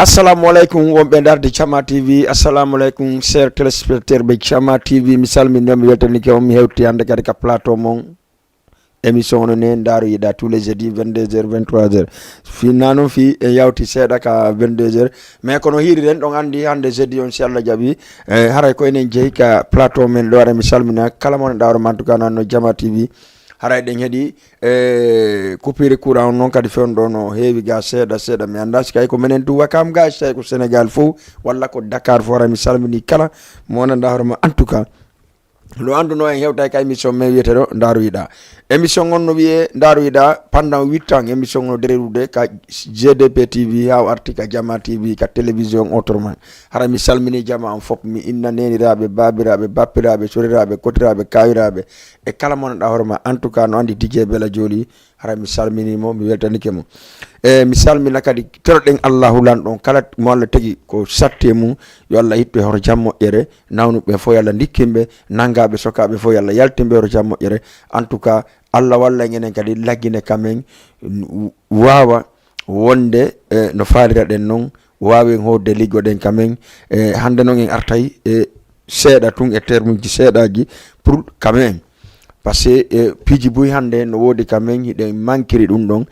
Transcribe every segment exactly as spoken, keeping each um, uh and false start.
Assalamu aleykum wonɓe darde Jama T V. Assalamu aleykum, cher téléspectateur ɓe Jama T V. Mi salmini on, mi weltanike on, mi hewti hannde kadi ka plateau mon. Émission no ne ndaaroyiɗa tous les jeudis vingt-deux heures, vingt-trois heures. Finna noon fi en yawti seeɗa ka vingt-deux heures. Mais kono hiiriren ɗon anndi hannde jeudi on, si Allah jaɓi, eh, haray ko enen jeeyi ka plateau men ɗo. Ara mi salmina kala mo wonɗa hoore ma, en tout cas, no Jama T V. Haray ɗen heɗi, eh, coupure courant on noon kadi fewndo no heewi ga seeɗa seeɗa. Mi annda si kay ko menen tu Wakam ga, si tawi ko Sénégal fof, walla ko Dakar fof. Haray mi salmini kala mo wonɗa hoore ma, en tout cas. No annduno en hewtay ka émission men wiyeteɗo Ndaaroyiɗa. Émission on no wiye Ndaaroyiɗa pendant huit ans. Émission no dererude ka G D P T V, haa o arti ka Jama T V, ka télévision autrement. Hara mi salmini jama on fop, mi inna neeniraaɓe, baabiraaɓe, bappiraaɓe, soriraaɓe, kotiraaɓe, kaawiraaɓe, e kala mo wonɗa hoore ma. En tout cas, no anndi D J Bella Joli, hara mi salmini mo, mi weltanike mo. E mi salmina kadi, teroɗen Allahu Lanɗo on, kala mo Allah tagi ko satti e mum, yo Allah ittu e hoto jam moƴƴere, nawnuɓe fof yo Allah ndikkinɓe, nanngaaɓe sokaaɓe fof yo Allah yaltinɓe e hoto jam moƴƴere. En tout cas, Allah walla en enen kadi, laggine ka men, n-, waawa wonde, e, no faaliraɗen noon, waawen hootde liggoɗen ka men. E, hannde noon en artay e seeɗa tun e termuji seeɗaaji pour ka men. Parce que, e, piiji buy hannde no woodi ka men, hiɗen mankiri ɗum ɗon,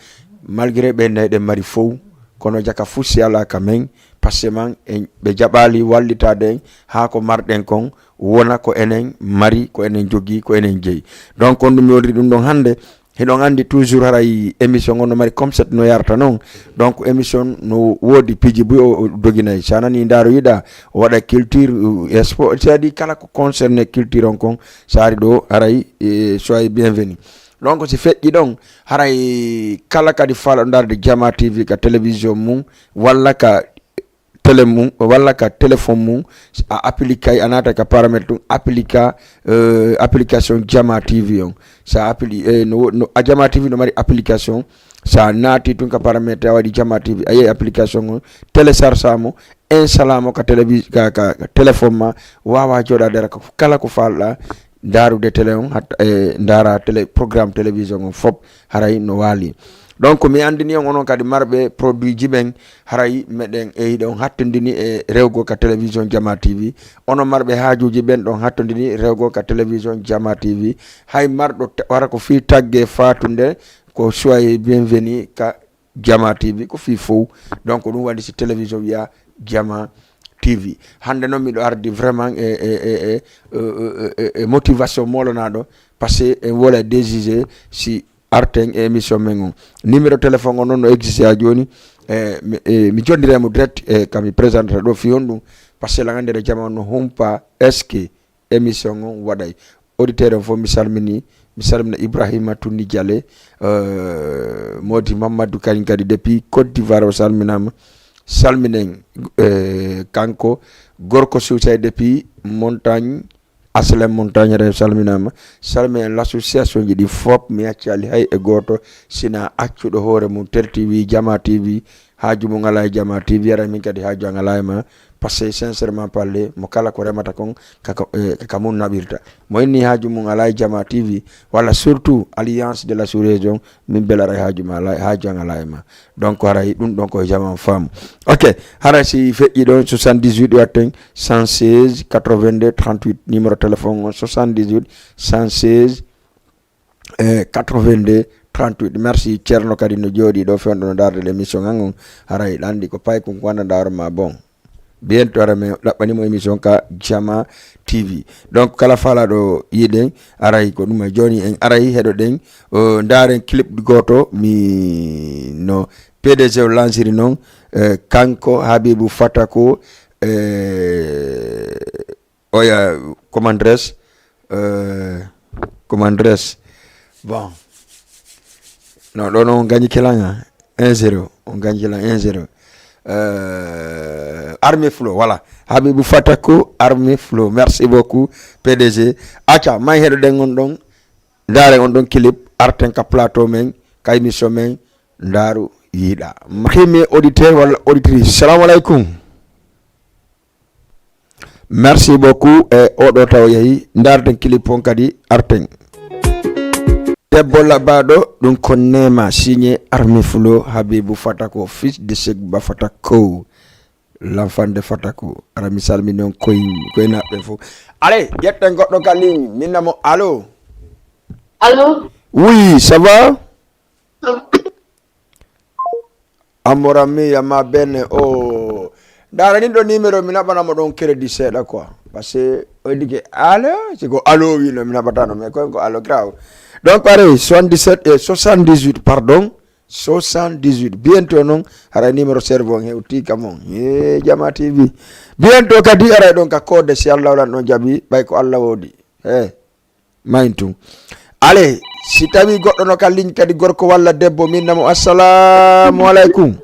malgré ɓe nde eɗen mari fow, kono jaka fuu si alaa ka men, parce que man en, ɓe jaɓaali wallitaade en haa ko marɗen kon wona ko enen mari, ko enen jogii, ko enen jeyi. Donc, on ɗum mi wonri ɗum ɗon hannde, hiɗon anndi toujours haray émission on no mari concept no yarata noon. Donc, émission no woodi piiji buy o, o doginay. Si a nanii Ndaaroyiɗa, o waɗa culture, euh, sport, c'est-à-dire kala ko concerne culture on kon, si a ari ɗo, haray, eh, soyez bienvenue. Donc, si feƴƴi ɗon, haray kala kadi faalɗo ndaarde Jama T V ka télévision mum, walla ka télé mum, walla ka téléphone mum, a appliquay, a naata ka paramètre ɗum, appliqua, euh, application Jama T V on. Sa appli-, eh, no, no, a Jama T V no mari application. Sa naati tun ka paramètre, a waɗi Jama T V, a yehi application on, télécharge mo, installa mo ka télévi-, ka, ka, ka téléphone ma, waawa jooɗaade ara ko, kala ko faalɗa, ndaarude télé on, hatta, e ndaara télé, programme télévision on fop, haray no waali. Donc, mi anndini on, onon kadi marɓe produit ji ɓen, haray meɗen e hiɗon hattondini e rewgol ka télévision Jama T V. Onon marɓe haajuuji ɓen ɗon hattondini rewgol ka télévision Jama T V. Hay marɗo ta-, wara ko fii tagge faatunde, ko soyez bienvenue ka Jama T V, ko fii fow. Donc, ɗum waɗi si télévision wiya Jama T V. Hannde noon miɗo ardi vraiment e, e, e, e, e, e, e, e motivation moolanaɗo, parce que en wola désisé si arten e émission men on. Numéro téléphone on noon no existe haa jooni. E, mi, e, mi jondire mo direct, e, ka mi présentata ɗo fii honɗum, parce que langandere jama on no humpa, est-ce que émission on waɗay. Auditeur on fof mi salmini, mi salmina Ibrahima Tunni Jale, euh, Modi Mamadou Karim kadi depuis Côte d'Ivoire o salminama. Salminen, euh, kanko gorko Suusay depuis Montagne, Aslem Montagne, haray salminama. Salminen l'association ji ɗi fop, mi accali hay e gooto, sina accuɗo hoore mum, terti wi Jama T V, haaju mum alaa e Jama T V, haray min kadi haaju an alaa e ma. Parce que sincèrement parler, mo kala ko remata kon, ka, ka, eh, ka mum naɓirta. Mo inni haaju mum alaa e Jama T V, walla surtout Alliance de la Sous-Région, min belaray haaju ma alaa, haaju an alaa e ma. Donc, haray ɗum ɗon ko e Jama on faamu. Ok, haray si feƴƴi ɗon, soixante-dix-huit watten, cent seize, quatre-vingt-deux, trente-huit, numéro téléphone on, soixante-dix-huit, cent seize, e quatre-vingt-deux, trente-huit. Merci, Ceerno kadi no jooɗii ɗo, fewndo no ndaarde émission an on. Haray ɗa anndi ko paykun ko wonda ndaaro ma bon. Bientôt ara men ɗaɓɓani mo émission ka Jama T V. Donc, kala faalaaɗo yiiden, aray ko ɗum e jooni en aray heɗoɗen, o, ndaaren clip gooto, mi no P D G o lansiri noon, e, kanko Habibou Fatako, e, oya, comment dirais-je, euh, comment dirais-je, bon, non, ɗo noon on gañi kilan, un zéro, on gañi kilan un zéro. Euh, Armée Flow, voilà. Habibou Fatako, Armée Flow. Merci beaucoup, P D G. Acca, may heɗoɗen on ɗon, ndaaren on ɗon clip, arten ka plateau men, ka émission men, Ndaaroyiɗa. Premier auditeur walla auditrice, salamu aleykum. Merci beaucoup. E oɗo taw yehi, ndaarten clip on kadi, arten. Debbo laɓaaɗo, ɗum ko Neema, signé Army Flow, Habibou Fatako, fils de Cheikh Ba Fatako. L'enfant de Fataku. Ara mi salmini on koy, koy naɓe fo. Allez, ƴetten goɗɗo ka ligne. Minna mo, allô? Allô? Oui, ça va? Amorammi yamma bene o. Ndara nin ɗo numéro mi naɓana mo ɗon crédit seeɗa quoi. Parce que o dike allô, si ko allô wino mi naɓatano mais koy ko allô grave. Donc pareil, soixante-dix-sept et soixante-dix-huit, pardon. Soixante-dix-huit. Bientôt non, hara numéro serveur on hewti kam on. Ye Jama T V. Bientôt kadi aray ɗon ka code si Allah wala ɗon jaɓi, ɓay ko Allah wodi. He. Mayin tun. Allez, si tawi goɗɗo no ka ligne kadi gorko walla debbo, minna mo, assalamu alaikum.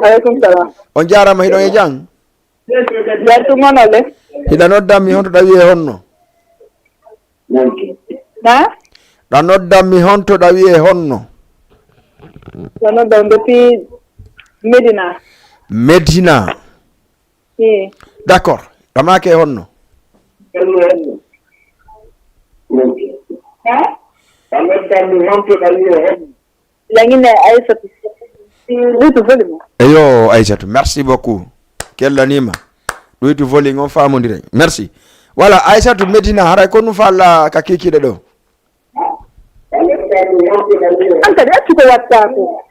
Alaikum salam. On jarama, hiɗon e jam? Jartu gonole. Hiɗa noddan mi honto ɗawi e honno? Ha? Ɗa noddan mi honto ɗawi e honno? Kono ɗon depuis Medina. Medina. Eh. D'accord. Ɗamake e honno? Ha? Langine Aissatu. Lutu volume. Eyo, Aissatou, merci beaucoup. Kellanima. Ɗuytu volume on famodiren. Merci. Voilà, Aissatou Medina, haray ko ɗum falla ka kikiɗe ɗo. An kadi accu ko watta ko.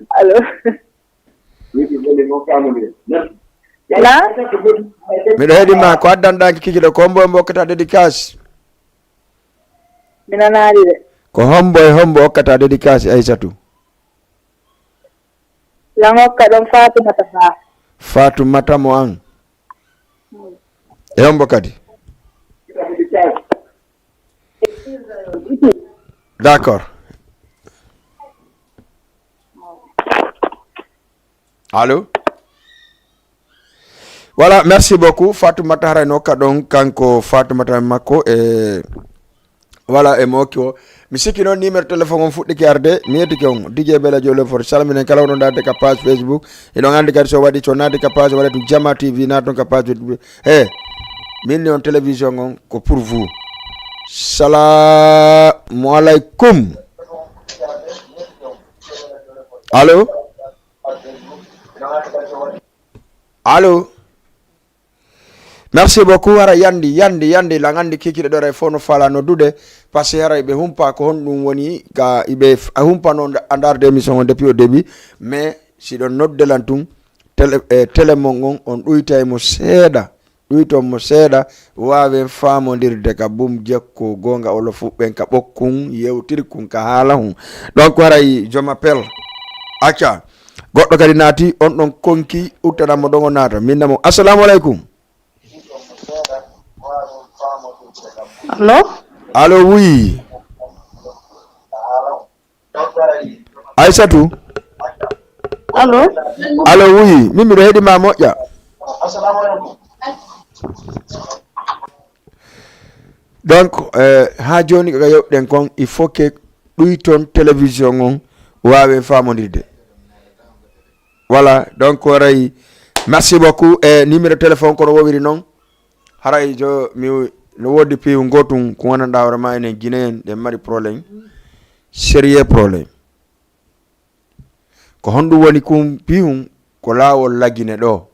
Allo. Na? Miɗo heɗi ma, ko addanɗanki kikiɗe, ko hombo e mo okkata dédicace? Mi nanaali de. Ko hombo e hombo okkata dédicace, Aissatou? Lan okka ɗon Fatumata Ba. Fatumata mo an. E hombo kadi? D'accord. Allô? Voilà, merci beaucoup. Fatoumata Harayno ka ɗon, kanko Fatoumata makko e voilà e mo okki o. Mi sikki noon numéro téléphone on fuɗɗike arde, mi yettike on. D J Bella Jollof Fort, salminen kala oɗon darde ka page Facebook. Eɗon anndi kadi so waɗi, so naati ka page waɗa to Jama T V, naaton ka page Facebook. He, min ni on télévision on ko pour vous. Salamu alaikum. Allô? Allô? Merci beaucoup. Hara yandi, yandi, yandi. Lan anndi kikiɗe ɗo ray fof no fala noddude. Parce que haray ɓe humpa ko honɗum woni ka iɓe f-, a humpano nda-, a ndarde émission on depuis au début. Mais si ɗon nodde lan tun, télé, eh, télé mon on, on ɗuytay mo seeɗa. Ɗuyton mo seeɗa, waawen faamondirde ka bum jekko goonga olo fuɓɓen ka ɓokkun yewtirkun ka haalahun. Donc haray je m'appelle. Acca. Goɗɗo kadi naati, on ɗon konki, uttanan mo ɗon o naata. Minna mo, assalamu alaikum. Allo? Allo, oui. Aissatou. Allo? Allo, oui. Min miɗo heɗi ma moƴƴa. Donc, eh, ha joni ko yewɗen kon, il faut que ɗuyton télévision on waawen faamondirde. Voilà, donc waray. Merci beaucoup. E numéro téléphone kono wowiri noon. Haray jo mi no woodi piiw gotum ko wonanɗa hoore ma enen Guinéen ɗen mari problème. Sérieux problème. Ko honɗum woni kum piihum ko laawol Lagine ɗo.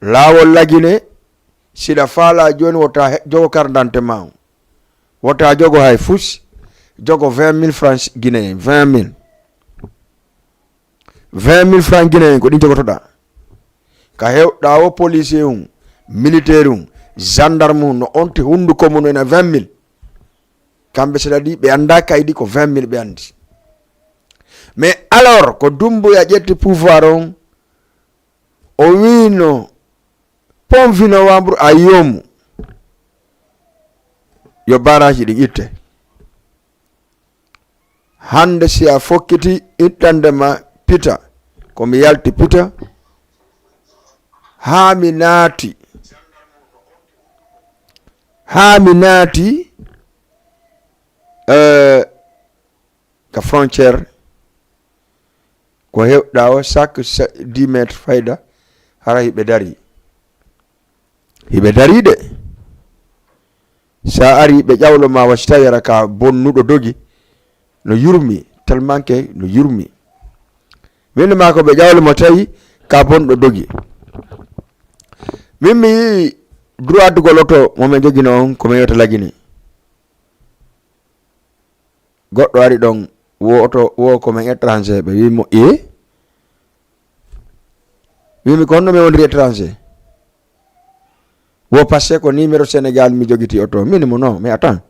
Laawol Lagine, siɗa faala jooni wota he-, jogo carte d'identité ma on. Wota jogo hay fus, jogo vingt mille francs guinéen, vingt mille. Vingt mille francs guinéen ko ɗin jogotoɗa. Ka hewɗa o policier un, militaire un, gendarme un, no onti hunduko mun ena vingt mille. Kamɓe c'est-à-dire ɓe annda kaydi ko vingt mille ɓe anndi. Mais alors ko Dumbuya ƴetti pouvoir on, o wiino pomvi novembre a yoomu yo baraaji ɗin itte. Hannde si a fokkiti ittande ma pita, ko mi yalti pita, haa mi naati, haa mi naati, eh, ka frontière, ko hewɗa o chaque dix mètres fayda, hara hiɓe dari. Hiɓe dari de. Sa ari ɓe ƴawlo ma wa si tawi ara ka bonnuɗo dogi, no yurmi, tellement que no yurmi. Min maa ko ɓe ƴawli mo tawi ka bonɗo dogi. Min mi yii droit dugol oto mo ɓe jogino on ko mi wiyata Lagine. Goɗɗo ari ɗon, wo oto, wo ko men étranger, ɓe wi mo, e? Wi mi, ko honno mi wondiri étranger? Wo parce que ko numéro Sénégal mi jogiti oto. Min mo, non, mais attends.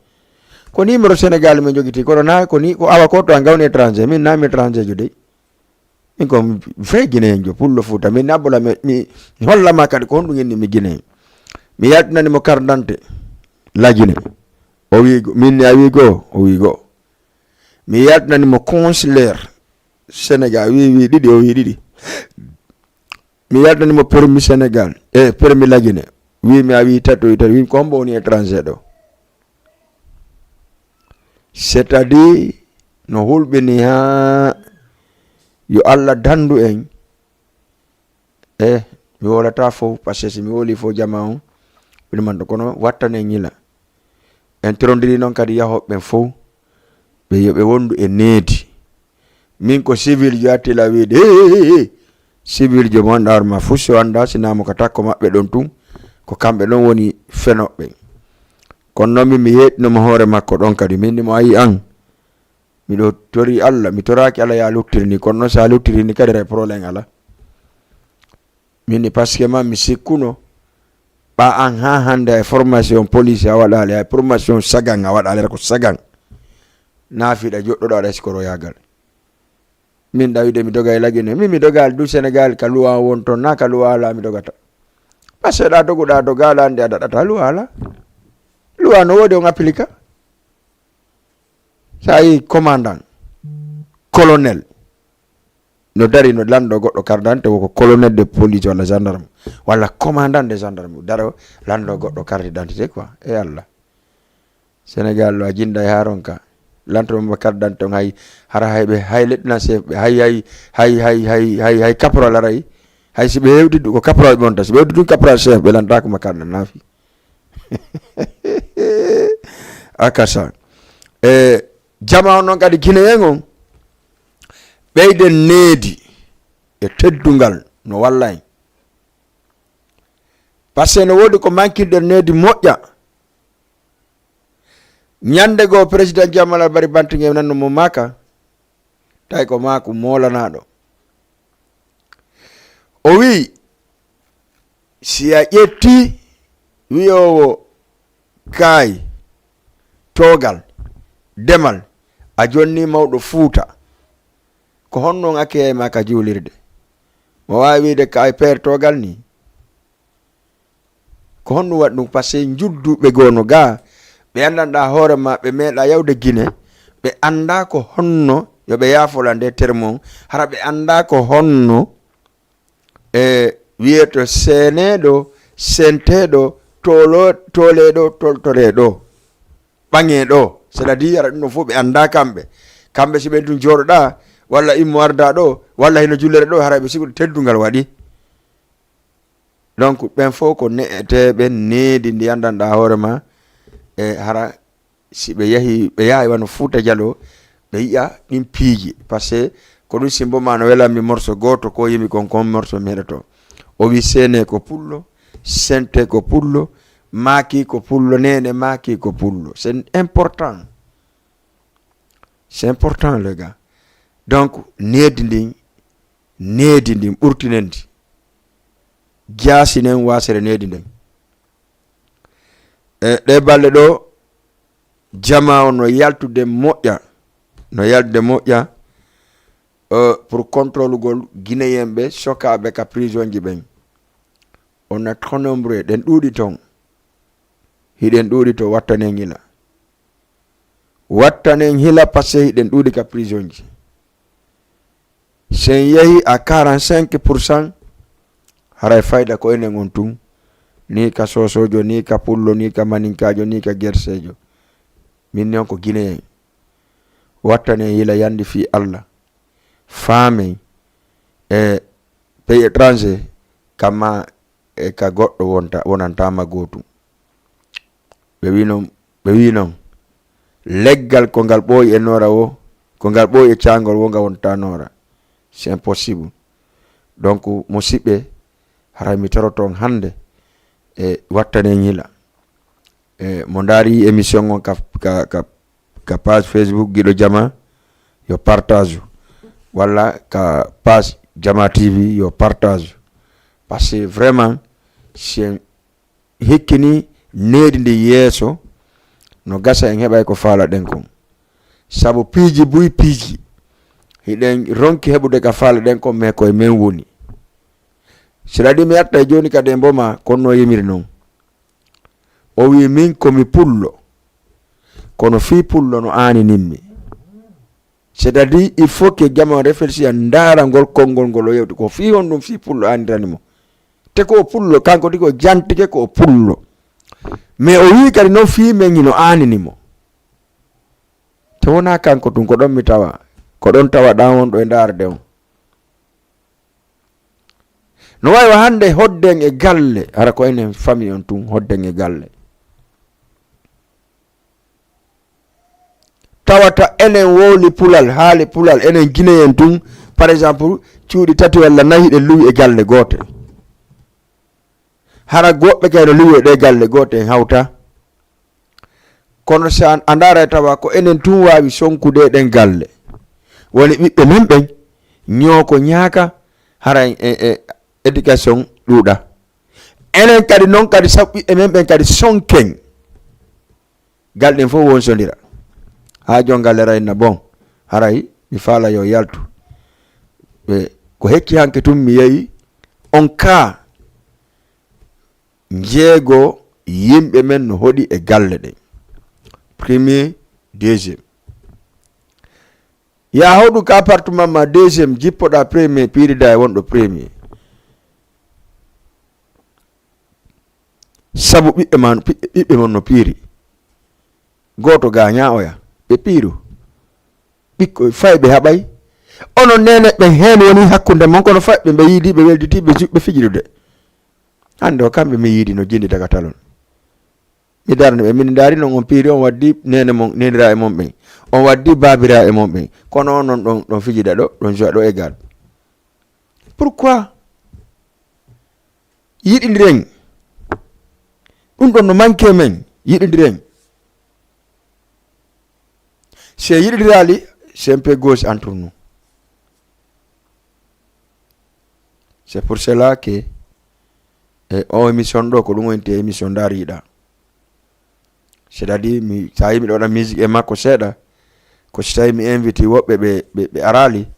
Ko numéro Sénégal mi jogiti, kono na ko ni, ko awa ko to an gawni étranger. Min na mi étranger jo dey. Min ko vrai Guinéen jo, pullo Fuuta. Min na bola mi, mi, mi holla ma kadi ko honɗum inni mi Guinéen. Mi yaltinani mo carte d'identité Lagine. O wi go, min a wi go, o wi go. Mi yaltinani mo consulaire Sénégal, wi, wi ɗiɗi, o wi ɗiɗi. Mi yaltinani mo permis Sénégal, e permis Lagine. Wi mi a wi tati, o wi tati. Wi ko hombo woni étranger ɗo? C'est-à-dire, no hulɓini ha yo Allah dandu en. E, mi wolata fof, parce que si mi woli fof jama on, ɓe ɗumanto, kono wattane ñila. En torondiri noon kadi yahooɓe ɓen fof, ɓe yo ɓe wondu e needi. Min ko civil jo attila wiide, "He, he, he, he." Civil jo mo annda hoore ma fof, so annda, si naamo ka takko maɓɓe ɗon tun, ko kamɓe ɗon woni fenoɓe. Kono noon min mi yeeɗinoma hoore makko ɗon kadi, min ni mo ayi an, miɗo tori Allah, mi toraaki Allah ya luttiri ni, kono noon sa luttiri ni kadi ray problème ala. Min ni parce que ma mi sikkuno, ɓa an ha hannde hay formation police a waɗaali, hay formation sagan a waɗaali, ko sagan. Na fiɗa joɗɗoɗo aɗa sikoro yagal. Min ɗawide mi doga e Lagine, min mi dogaali du Sénégal ka luwa won ton, na ka luwa ala mi dogata. Parce que ɗa doguɗa dogaala andi a daɗata luwa ala. Luwa no woodi on applique. Sa yi commandant, colonel, no dari no lanndo goɗɗo carte d'identité, woko colonel de police walla gendarme, walla commandant de gendarme, daro lanndo goɗɗo carte d'identité quoi. E Allah. Sénégal ɗo a jinda e haron ka. Lanto mo carte d'identité on hay, hara hay ɓe, hay lieutenant chef ɓe, hay, hay, hay, hay, hay, hay, hay caporal aray. Hay si ɓe hewti du-, ko caporal ɓe wonta. Si ɓe hewti tun caporal chef, ɓe lantako ma carte d'identité nafi. Akasa. E jama on noon kadi Guinéen on, ɓeyden needi e teddungal no walla en. Parce que no woodi ko mankirɗen needi moƴƴa. Ñande goo, président Jamal Albari Bantinge nanno mo maaka, tawi ko maaku moolanaɗo. O wi, si a ƴetti wi'oowo kaay, toogal, demal, a jonni mawɗo Fuuta, ko honno on acceyay ma ka juulirde? Mo waawi wi'de kaay peer toogal ni? Ko honɗum waɗi ɗum? Parce que njudduɓe goo no gaa, ɓe anndanɗaa hoore ma, ɓe meeɗaa yawde Gine, ɓe anndaa ko honno, yo ɓe yaafola nde terme on, hara ɓe anndaa ko honno e wiyeto seeneeɗo, senteeɗo, toolo-, tooleeɗo, toltoreeɗo, ɓaŋeeɗo. C'est-à-dire, hara ɗum ɗon fof ɓe anndaa kamɓe. Kamɓe si ɓe ɗum jooɗoɗaa, walla immo ardaa ɗo, walla hino jullere ɗo, hara ɓe sigo teddungal waɗi. Donc, ɓen fof ko ne'eteeɓe needi ndi anndanɗaa hoore ma, e hara si ɓe yahi, ɓe yahay wano Fuuta Jaloo, ɓe yi'a ɗin piiji. Parce que ko ɗum simbo ma no welanmi morso gooto ko yimi kon, kon morso mi heɗoto. O wi Sene ko pullo, Sente ko pullo, Maaki ko pullo, Nene Maaki ko pullo. C'est important. C'est important, les gars. Donc, needi ndin, needi ndin, ɓurtinen ndi. Jaasinen waasere needi nden. E ɗee balɗe ɗoo, jamaa o no yaltude moƴƴa, no yaltude moƴƴa, eh, pour contrôlugol Guinéen ɓe sokaaɓe ka prisonji ɓen. On a trop nombreux, ɗen ɗuuɗi ton. Hiɗen ɗuuɗi to, wattanen hila. Wattanen hila, parce que hiɗen ɗuuɗi ka prisonji. Si en yehi à quarante-cinq pour cent, haray fayda ko enen on tun. Ni ka Soosoojo, ni ka Pullo, ni ka Maninkaajo, ni ka Gerseejo. Min ni on ko Guinéen. Wattanen hila yandi fii Allah. Faamen e pays étranger, kamma e ka goɗɗo wonta, wonantaama gootum. Ɓe wi non, ɓe wi non, leggal ko ngal ɓooyi e noora o, Ko ngal ɓooyi e caangol wonga wonta noora. C'est impossible. Donc, musiɓɓe, haray mi toroto on hannde e wattane ñila. E mo ndaari émission on ka, ka, ka, ka page Facebook Giɗo Jama, yo partage. Walla ka page Jama T V, yo partage. Parce que vraiment, si en hikkini needi ndi yeeso, no gasa en heɓay ko faalaɗen kon. Sabu piiji buy piiji, hiɗen ronki heɓude ka faalaɗen kon, mais koye men woni. Sila ɗi mi atta e jooni kadi e mboma, kono no yimiri non. O wi min ko mi pullo, kono fii pullo no aaninimmi. C'est-à-dire, il faut que jama réfléchir, ndaara ngol konngol ngol o yewti. Ko fii honɗum fii pullo aanirani mo? Te ko o pullo, kanko tigi o jantike ko o pullo. Mais o wii kadi noon fii men hino aanini mo. Te wonaa kanko tun, ko ɗon mi tawa. Ko ɗon tawa ɗan on ɗo e ndaarde on. No wayi wa hannde hodden e galle, hara ko enen famille on tun, hodden e galle. Tawata enen wowli pulal, haali pulal, enen Gineyen tun, par exemple, cuuɗi tati walla nayi hiɗen luwi e galle goote. Hara woɓɓe kay no luwi e ɗe galle goote en hawta. Kono si a, a ndaara e tawa ko enen tun waawi sonkude e ɗen galle. Woni ɓiɓɓe men ɓen, ñooko ñaaka, hara e, e éducation ɗuuɗa. Enen kadi non kadi sabu ɓiɓɓe men ɓen kadi sonken. Gal ɗen fof wonsondira. Haa jon galle rayna bon. Haray mi faala yo yaltu. Ɓe, ko hekki hanke tun mi yeyi on kaa jeego yimɓe men no hoɗi e galle ɗen. Premier, deuxième. Yaa hoɗu ka appartement ma deuxième, jippoɗa premier, piirida e wonɗo premier. Sabu ɓiɓɓe ma, ɓi-, ɓiɓɓe mon no piiri. Gooto gaaña oya, ɓe piiru. Ɓikkoy fay ɓe haɓay. Onon neene ɓen heen woni hakkunde mon, kono fay ɓe, ɓe yiidi, ɓe welditi, ɓe ju-, ɓe fijidude. Hannde o kamɓe mi yiidi no jindi daga talon. Mi darni ɓe, min ndaari non on piiri, on waddi neene mon, neeniraaɓe mon ɓen. On waddi baabiraaɓe mon ɓen. Kono on non ɗon, ɗon fijida ɗo, ɗon joua ɗo égal. Pourquoi? Yiɗindiren. Ɗum ɗon no manque men. Yiɗindiren. Si en yiɗindiraali, c'est un peu gauche entre nous. C'est pour cela que, e o émission ɗo, ko ɗum wonti émission ndaariɗa. C'est-à-dire, mi, so tawi miɗo waɗa musique e makko seeɗa, ko so tawi mi invité woɓɓe ɓe, ɓe, ɓe araali,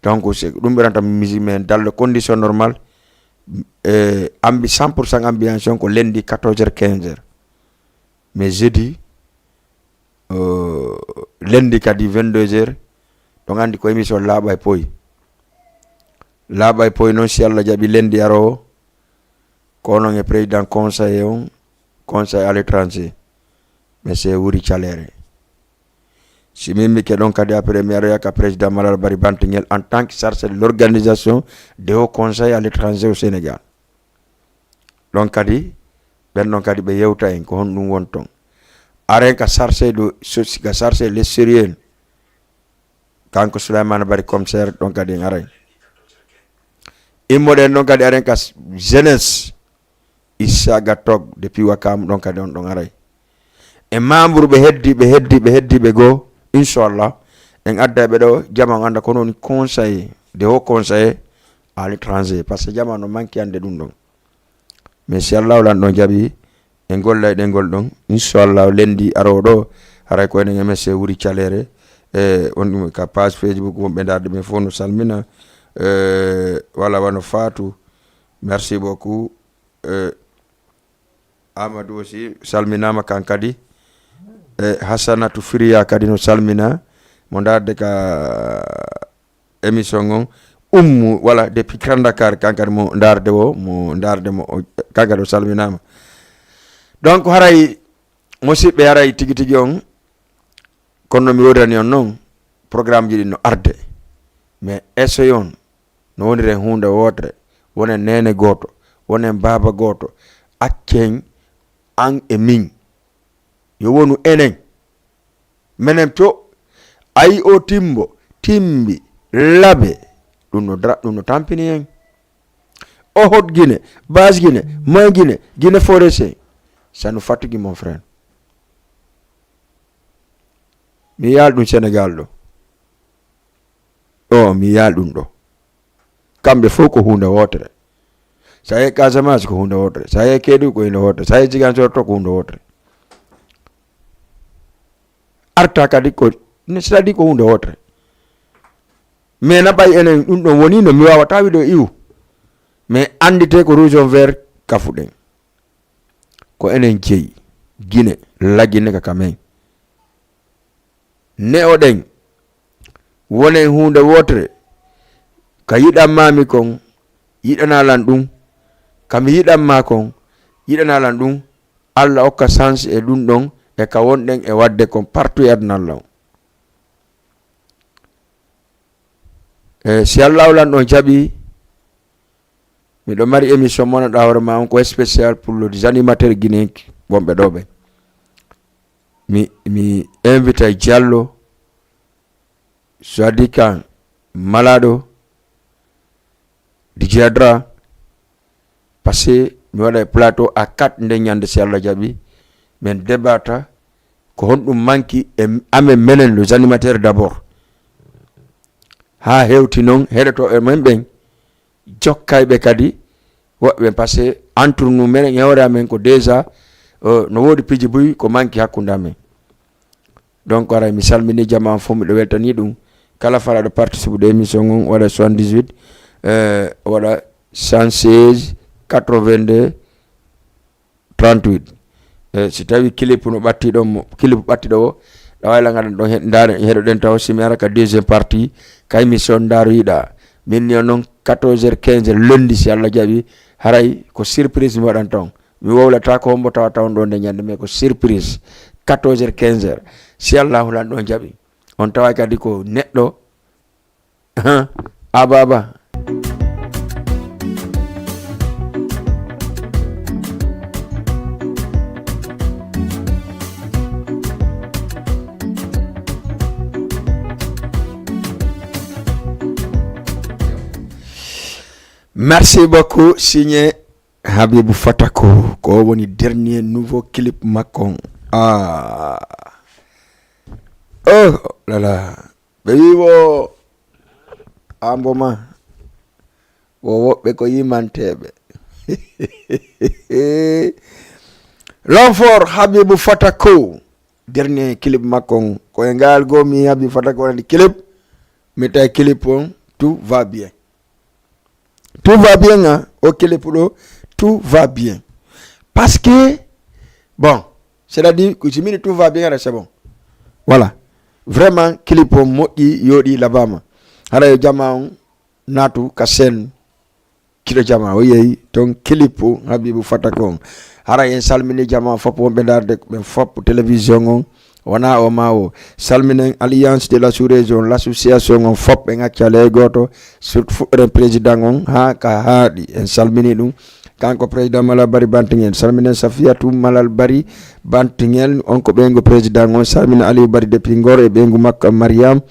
donc c'est ɗum ɓe ranta musique, mais dans les conditions normales, e ambi cent pour cent ambiance on ko lundi quatorze heures, quinze heures. Mais jeudi, euh, lundi kadi vingt-deux heures, ɗon anndi ko émission Laaɓa e Poy. Laaɓa e Poy noon, si Allah jaɓi, lundi aroowo, ko onon e président conseiller on, conseil à l'étranger, monsieur Wuri Caleere. Si min mi ke ɗon kadi, après mi aroya ka président Malal Bari Bantingel en tant que chargé de l'organisation de haut conseil à l'étranger au Sénégal. Ɗon kadi, ɓen ɗon kadi ɓe yewta en ko honɗum won ton. Aren ka chargé de, so-, ka chargé de l'extérieur, kanko Souleymane Bari commissaire, ɗon kadi en aray. Immoɗen ɗon kadi, aren ka s-, jeunesse, Issa Gatog depuis Wakam, ɗon kadi on ɗon aray. E membre ɓe heddi, ɓe heddi, ɓe heddi ɓe goo, inchallah, en adda ɓe ɗo, jama on annda ko non conseil, de haut conseil à l'étranger, parce que jama no manque annde ɗum ɗon. Mais si Allah lan ɗon jaɓi, en gollay ɗengol ɗon, inchallah, lundi aroowo ɗo, haray ko enen e monsieur Wuri Caleere, e on ɗum ka page Facebook, wonɓe ndaarde men fof no salmina, e wala wano Fatou, merci beaucoup, e Amadou aussi salminaama kan kadi. E Hassanatu Firiya kadi no salmina. Mo ndaarde ka émission on. Ummu, wala, depuis Grand Dakar, kan kadi mo ndaarde o, mo ndaarde mo o, kan kadi o salminaama. Donc, haray, musiɓɓe, haray tigi tigi on, kono no mi woodani on noon, programme ji ɗin no arde. Mais essayons no woniren huunde wootere, wonen neene gooto, wonen baaba gooto, accen an e min. Yo wonu enen. Menen to, Ayi o timbo, timbi, labe. Ɗum no dra-, ɗum no tampini en. Ohot Guinée, base Guinée, moy Guinée, Guinée forestier. Ça nous fatigue, mon frère. Mi yaal ɗum Sénégal ɗo. O, mi yaal ɗum ɗo. Kamɓe fof ko huunde wootere. So a yehii Casamance ko huunde wootere. So a yehii Kédougou ko huunde wootere. So a yehii Ziguinchor to ko huunde wootere. Arta kadi ko, c'est-à-dire ko huunde wootere. Mais na ɓay enen ɗum ɗon woni no mi waawata wiide o iwu. Mais anndite ko rouge on vert kafuɗen. Ko enen jeyi. Guinée, la Guinée ka kamen. Ne'oɗen, wonen huunde wootere. Ka yiɗanmaami kon, yiɗanaa lan ɗum. Ka mi yiɗanmaa kon, yiɗanaa lan ɗum. Alla okka chance e ɗum ɗon, e ka wonɗen e waɗde kon partout e aduna Alla on. E si Alla lan ɗon jaɓi, miɗo mari émission mo naɗa hoore ma on ko spécial pour les animateurs guinéen wonɓe ɗo ɓe. Mi, mi invita Diallo, Sadikan, Malado, Didier Adra, parce que mi waɗa e plateau à quatre nde ñande si Alla jaɓi, min débattre ko honɗum manki e amen menen les animateurs d'abord. Haa hewti noon heɗotooɓe men ɓen, jokkayɓe kadi woɓɓe, parce que entre nous menen e hoore amen ko déjà, euh, no woodi piiji buy ko manki hakkunde amen. Donc, aray mi salmini jamaa fof, miɗo weltani ɗum. Kala falaɗo participe de émission on, waɗa soixante-dix-huit, euh, waɗa cent seize, quatre-vingt-deux, trente-huit. Eh, si tawi clip no ɓatti ɗon mo, clip ɓatti ɗo o, ɗa wawi langaɗen ɗon he-, ndaare, heɗoɗen taw si mi ara ka deuxième partie, ka émission ndaaroyiɗa. Min ni on noon quatorze heures quinze heures lundi, si Allah jaɓi, haray ko surprise mi waɗanta on. Mi wowlata ko hombo tawata on ɗo nde ñande, mais ko surprise. Quatorze heures, quinze heures. Si Allahu lan ɗon jaɓi. On tawa kadi ko neɗɗo. Ahan. Ababa. Merci beaucoup, signé Habibou Fatako. Ko o woni dernier nouveau clip makko on. Ah. Oh là là. Ɓe wi wo ambo ma. Wo woɓɓe ko yimanteɓe. L'homme fort Habibou Fatako. Dernier clip makko on. Ko e ngal goo mi Habibou Fatako waɗani clip. Mi tawi clip on. Tout va bien. Tout va bien, hein? O clip ɗo, tout va bien. Parce que, bon, c'est-à-dire que si mini tout va bien, c'est bon. Voilà. Vraiment, clip on moƴƴi, yooɗi, labama. Hara yo jama on naatu ka scène. Kiɗo jama, o yehi ton clip Habibou Fatako on. Hara en salmini jama fop wonɓe ndaarde ɓen fop télévision on. Wona o ma o. Salminen Alliance de la Sous-Région, l'association on fop ɓe ŋaccale e gooto. Surtout fuɗɗoren président on haa ka haaɗi. En salmini ɗum. Kanko président Malal Bari Bantingel. Salminen Safiatou Malal Bari Bantingel. On ko ɓeyngu président on. Salmina Aliou Bari depuis Ngor e ɓeyngu makko Mariam.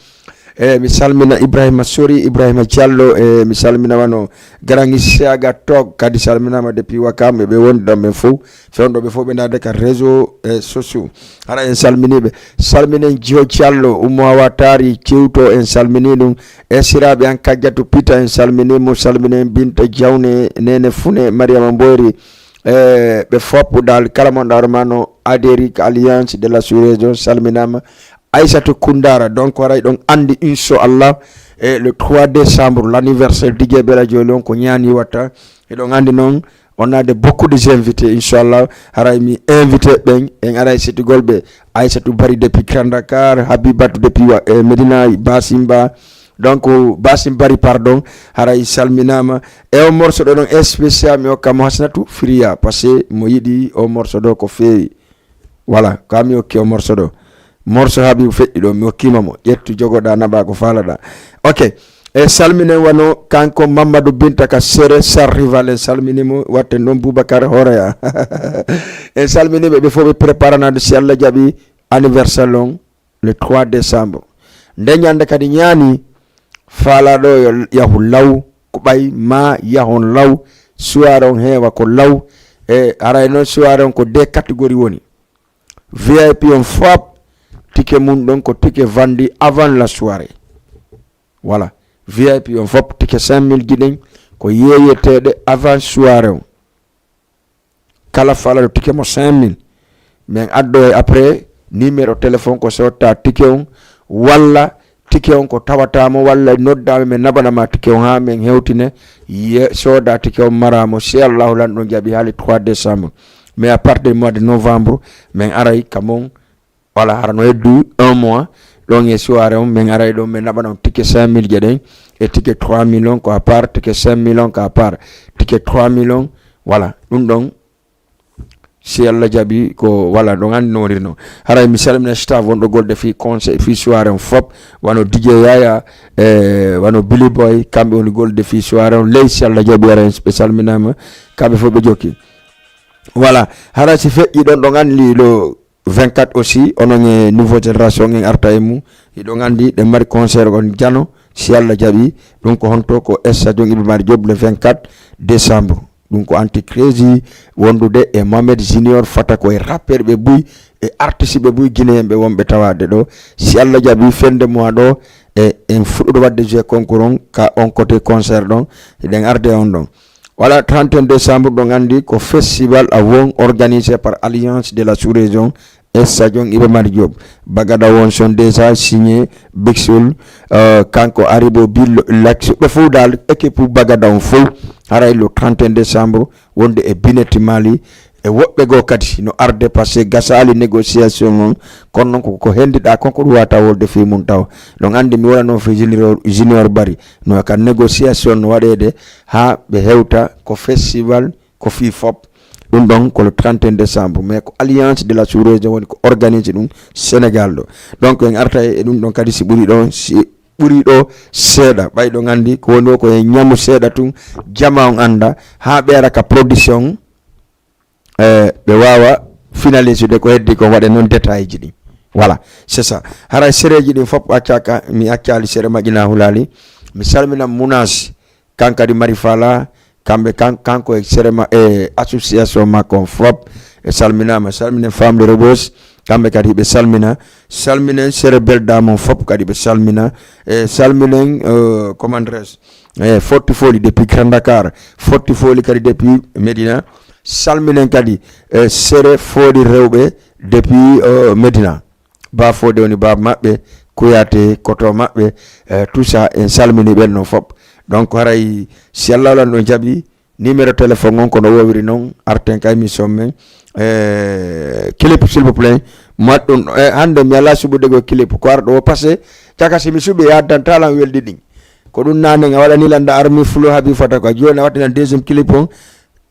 E mi salmina Ibrahima Sori, Ibrahima Diallo. E mi salmina wano Grand Isiaga Tog, kadi salminama depuis Wakam, e ɓe wondi ɗon ɓen fof. Fewndo ɓe fof ɓe ndaarde ka réseau, e, sociaux. Hara en salminiɓe. Salminen Jio Diallo, Oumou Hawa Tari, Ciwto, en salmini ɗum. E siraɓe an Kajjatu Pita, en salmini mo, salminen Binta Diawne, Nene Fune, Mariama Mboyri. E ɓe fop dal, kala mon ɗawremano adhérer ka Alliance de la Sous-Région, salminama. Aissatou Koundara, donc haray ɗon andi inchallah, e le trois décembre, l'anniversaire D J Bella Diolé on ko ñaani watta. Eɗon andi noon, on a de beaucoup de invités, inchallah. Haray mi invité ɓen, en aray setugol ɓe. Aissatou Bari depuis Grand Dakar, Habibatou depuis wa-, e Medina, Basimba. Donc, Basim Bari, pardon, haray salminama. E o morceau ɗo noon spécial, mi hokka mo Hasnatou Firia, parce que mo yiɗi o morceau ɗo ko feewi. Voilà, ka mi hokki o morceau ɗo. Morceau Habibou feƴƴi ɗo, mi hokkima mo. Ƴettu, jogoɗa, naɓa ko faalaɗa. Ok. E salminen wano kanko Mamadou Binta ka Sere Sar Rival, en salminimo, watte noon Boubacar Horea. En salminiɓe ɓe fof ɓe préparanade si Allah jaɓi anniversaire on le trois décembre. Nde ñande kadi ñaani, faalaaɗo yo yahu law, ko ɓay ma yahon law, soirée on heewa ko law. E haray noon soirée on ko deux catégories woni. V I P on fop, ticket mum ɗon ko ticket vendu avant la soirée. Voilà. V I P on fop, ticket cinq mille ji ɗin ko yeeyeteeɗe avant soirée on. Kala faalaaɗo ticket mo cinq mille, min addoya après numéro téléphone ko sotta ticket on, walla ticket on ko tawata mo, walla nodda mi, min naɓana ma ticket on haa min hewtina, ye sooda ticket on mara mo, si Allahu lanɗo jaɓi, haa le trois décembre. Mais à partir du mois de novembre, min aray ka mon, voilà, hara no heddi un mois, ɗon e soirée on, min aray ɗon, min naɓana on ticket cinq mille ji ɗin, e ticket trois mille on ko à part, ticket cinq mille on ko à part, ticket trois mille on, voilà, ɗum ɗon, si Allah jaɓi, ko, voilà, ɗon anndi no woniri noon. Haray mi salmina staff wonɗo golde fii conseil, fii soirée on fop, wano D J Yaya, e wano Billy Boy, kamɓe woni golde fii soirée on, ley si Allah jaɓi, haray ɓe salminaama, kamɓe fof ɓe jokki. Voilà, haray si feƴƴi ɗon, ɗon anndi ɗo vingt-quatre aussi, onon e Nouveau Génération en arta e mum. Hiɗon anndi ɗen mari concert on jano, si Allah jaɓi. Ɗum ko honto? Ko stade Iba Mar Diop le vingt-quatre décembre. Ɗum ko Anti Crazy wondude e Mohamed Junior Fatako e rappeur ɓe buy e artiste ɓe buy guinéen ɓe wonɓe tawaade ɗo. Si Allah jaɓi, fin de mois ɗo, e en fuɗɗoto waɗde jouer concours on, ka on côté concert ɗon, hiɗen arde on ɗon. Voilà, trente et un décembre, ɗon anndi ko festival a won organisé par Alliance de la Sous-Région, stade Iba Mar Diop. Bagada on son déjà signé, Big Soul, euh, kanko Aribo Bill Lax, ɓe fof dal, équipe Bagada on fof, haray le trente et un décembre, wonde e Bineti Mali, e woɓɓe goo kadi no arde, parce que gasaali négociation on, kono noon ko, ko hendiɗaa kon ko ɗum wata wolde fii mum taw. Ɗon anndi mi wonano fii Junior, Junior Bari, no ka négociation no waɗeede haa ɓe hewta ko festival, ko fii fop. Ɗum ɗon ko le trente et un décembre, mais ko Alliance de la Sous-Région woni ko organise ɗum Sénégal ɗo. Donc en arta e ɗum ɗon kadi, si ɓuri ɗo, si ɓuri ɗo seeɗa. Ɓay ɗon anndi ko woni o ko e ñamu seeɗa tun, jama on annda, haa ɓe ara ka production, eh, ɓe waawa finaliser de ko heddi ko waɗe noon détail ji ɗin. Voilà, c'est ça. Haray sereeji ɗin fop accaka, mi accaali sere Maƴina Hulaali. Mi salmina Munas, kan kadi Mari Fala, kamɓe kan, kanko e sere ma, e association makko on fop, e salminaama, salminen famille Rebos, kamɓe kadi ɓe salmina, salminen sere Belda mon fop kadi ɓe salmina, e salminen, euh, comment dirais-je, e Forti Foli depuis Grand Dakar, Forti Foli kadi depuis Medina, salminen kadi, e sere Foli rewɓe depuis, euh, Medina. Ba Fode woni baaba maɓɓe, Kouyaté, koto maɓɓe, eh, tout ça, en salmini ɓen non fop. Donc, haray, si Allah lan ɗon jaɓi, numéro téléphone on kono wowiri non, arten ka émission men, eh, clip, s'il vous plaît. Mo waɗi ɗum, eh, hannde mi alaa suɓude ko clip, ko arɗo o passé, caka si mi suɓi, e addantaa lan weldi ɗin. Ko ɗum naane, nga waɗani lan da armi fulo habi fata ko. Jooni a waɗi lan deuxième clip on,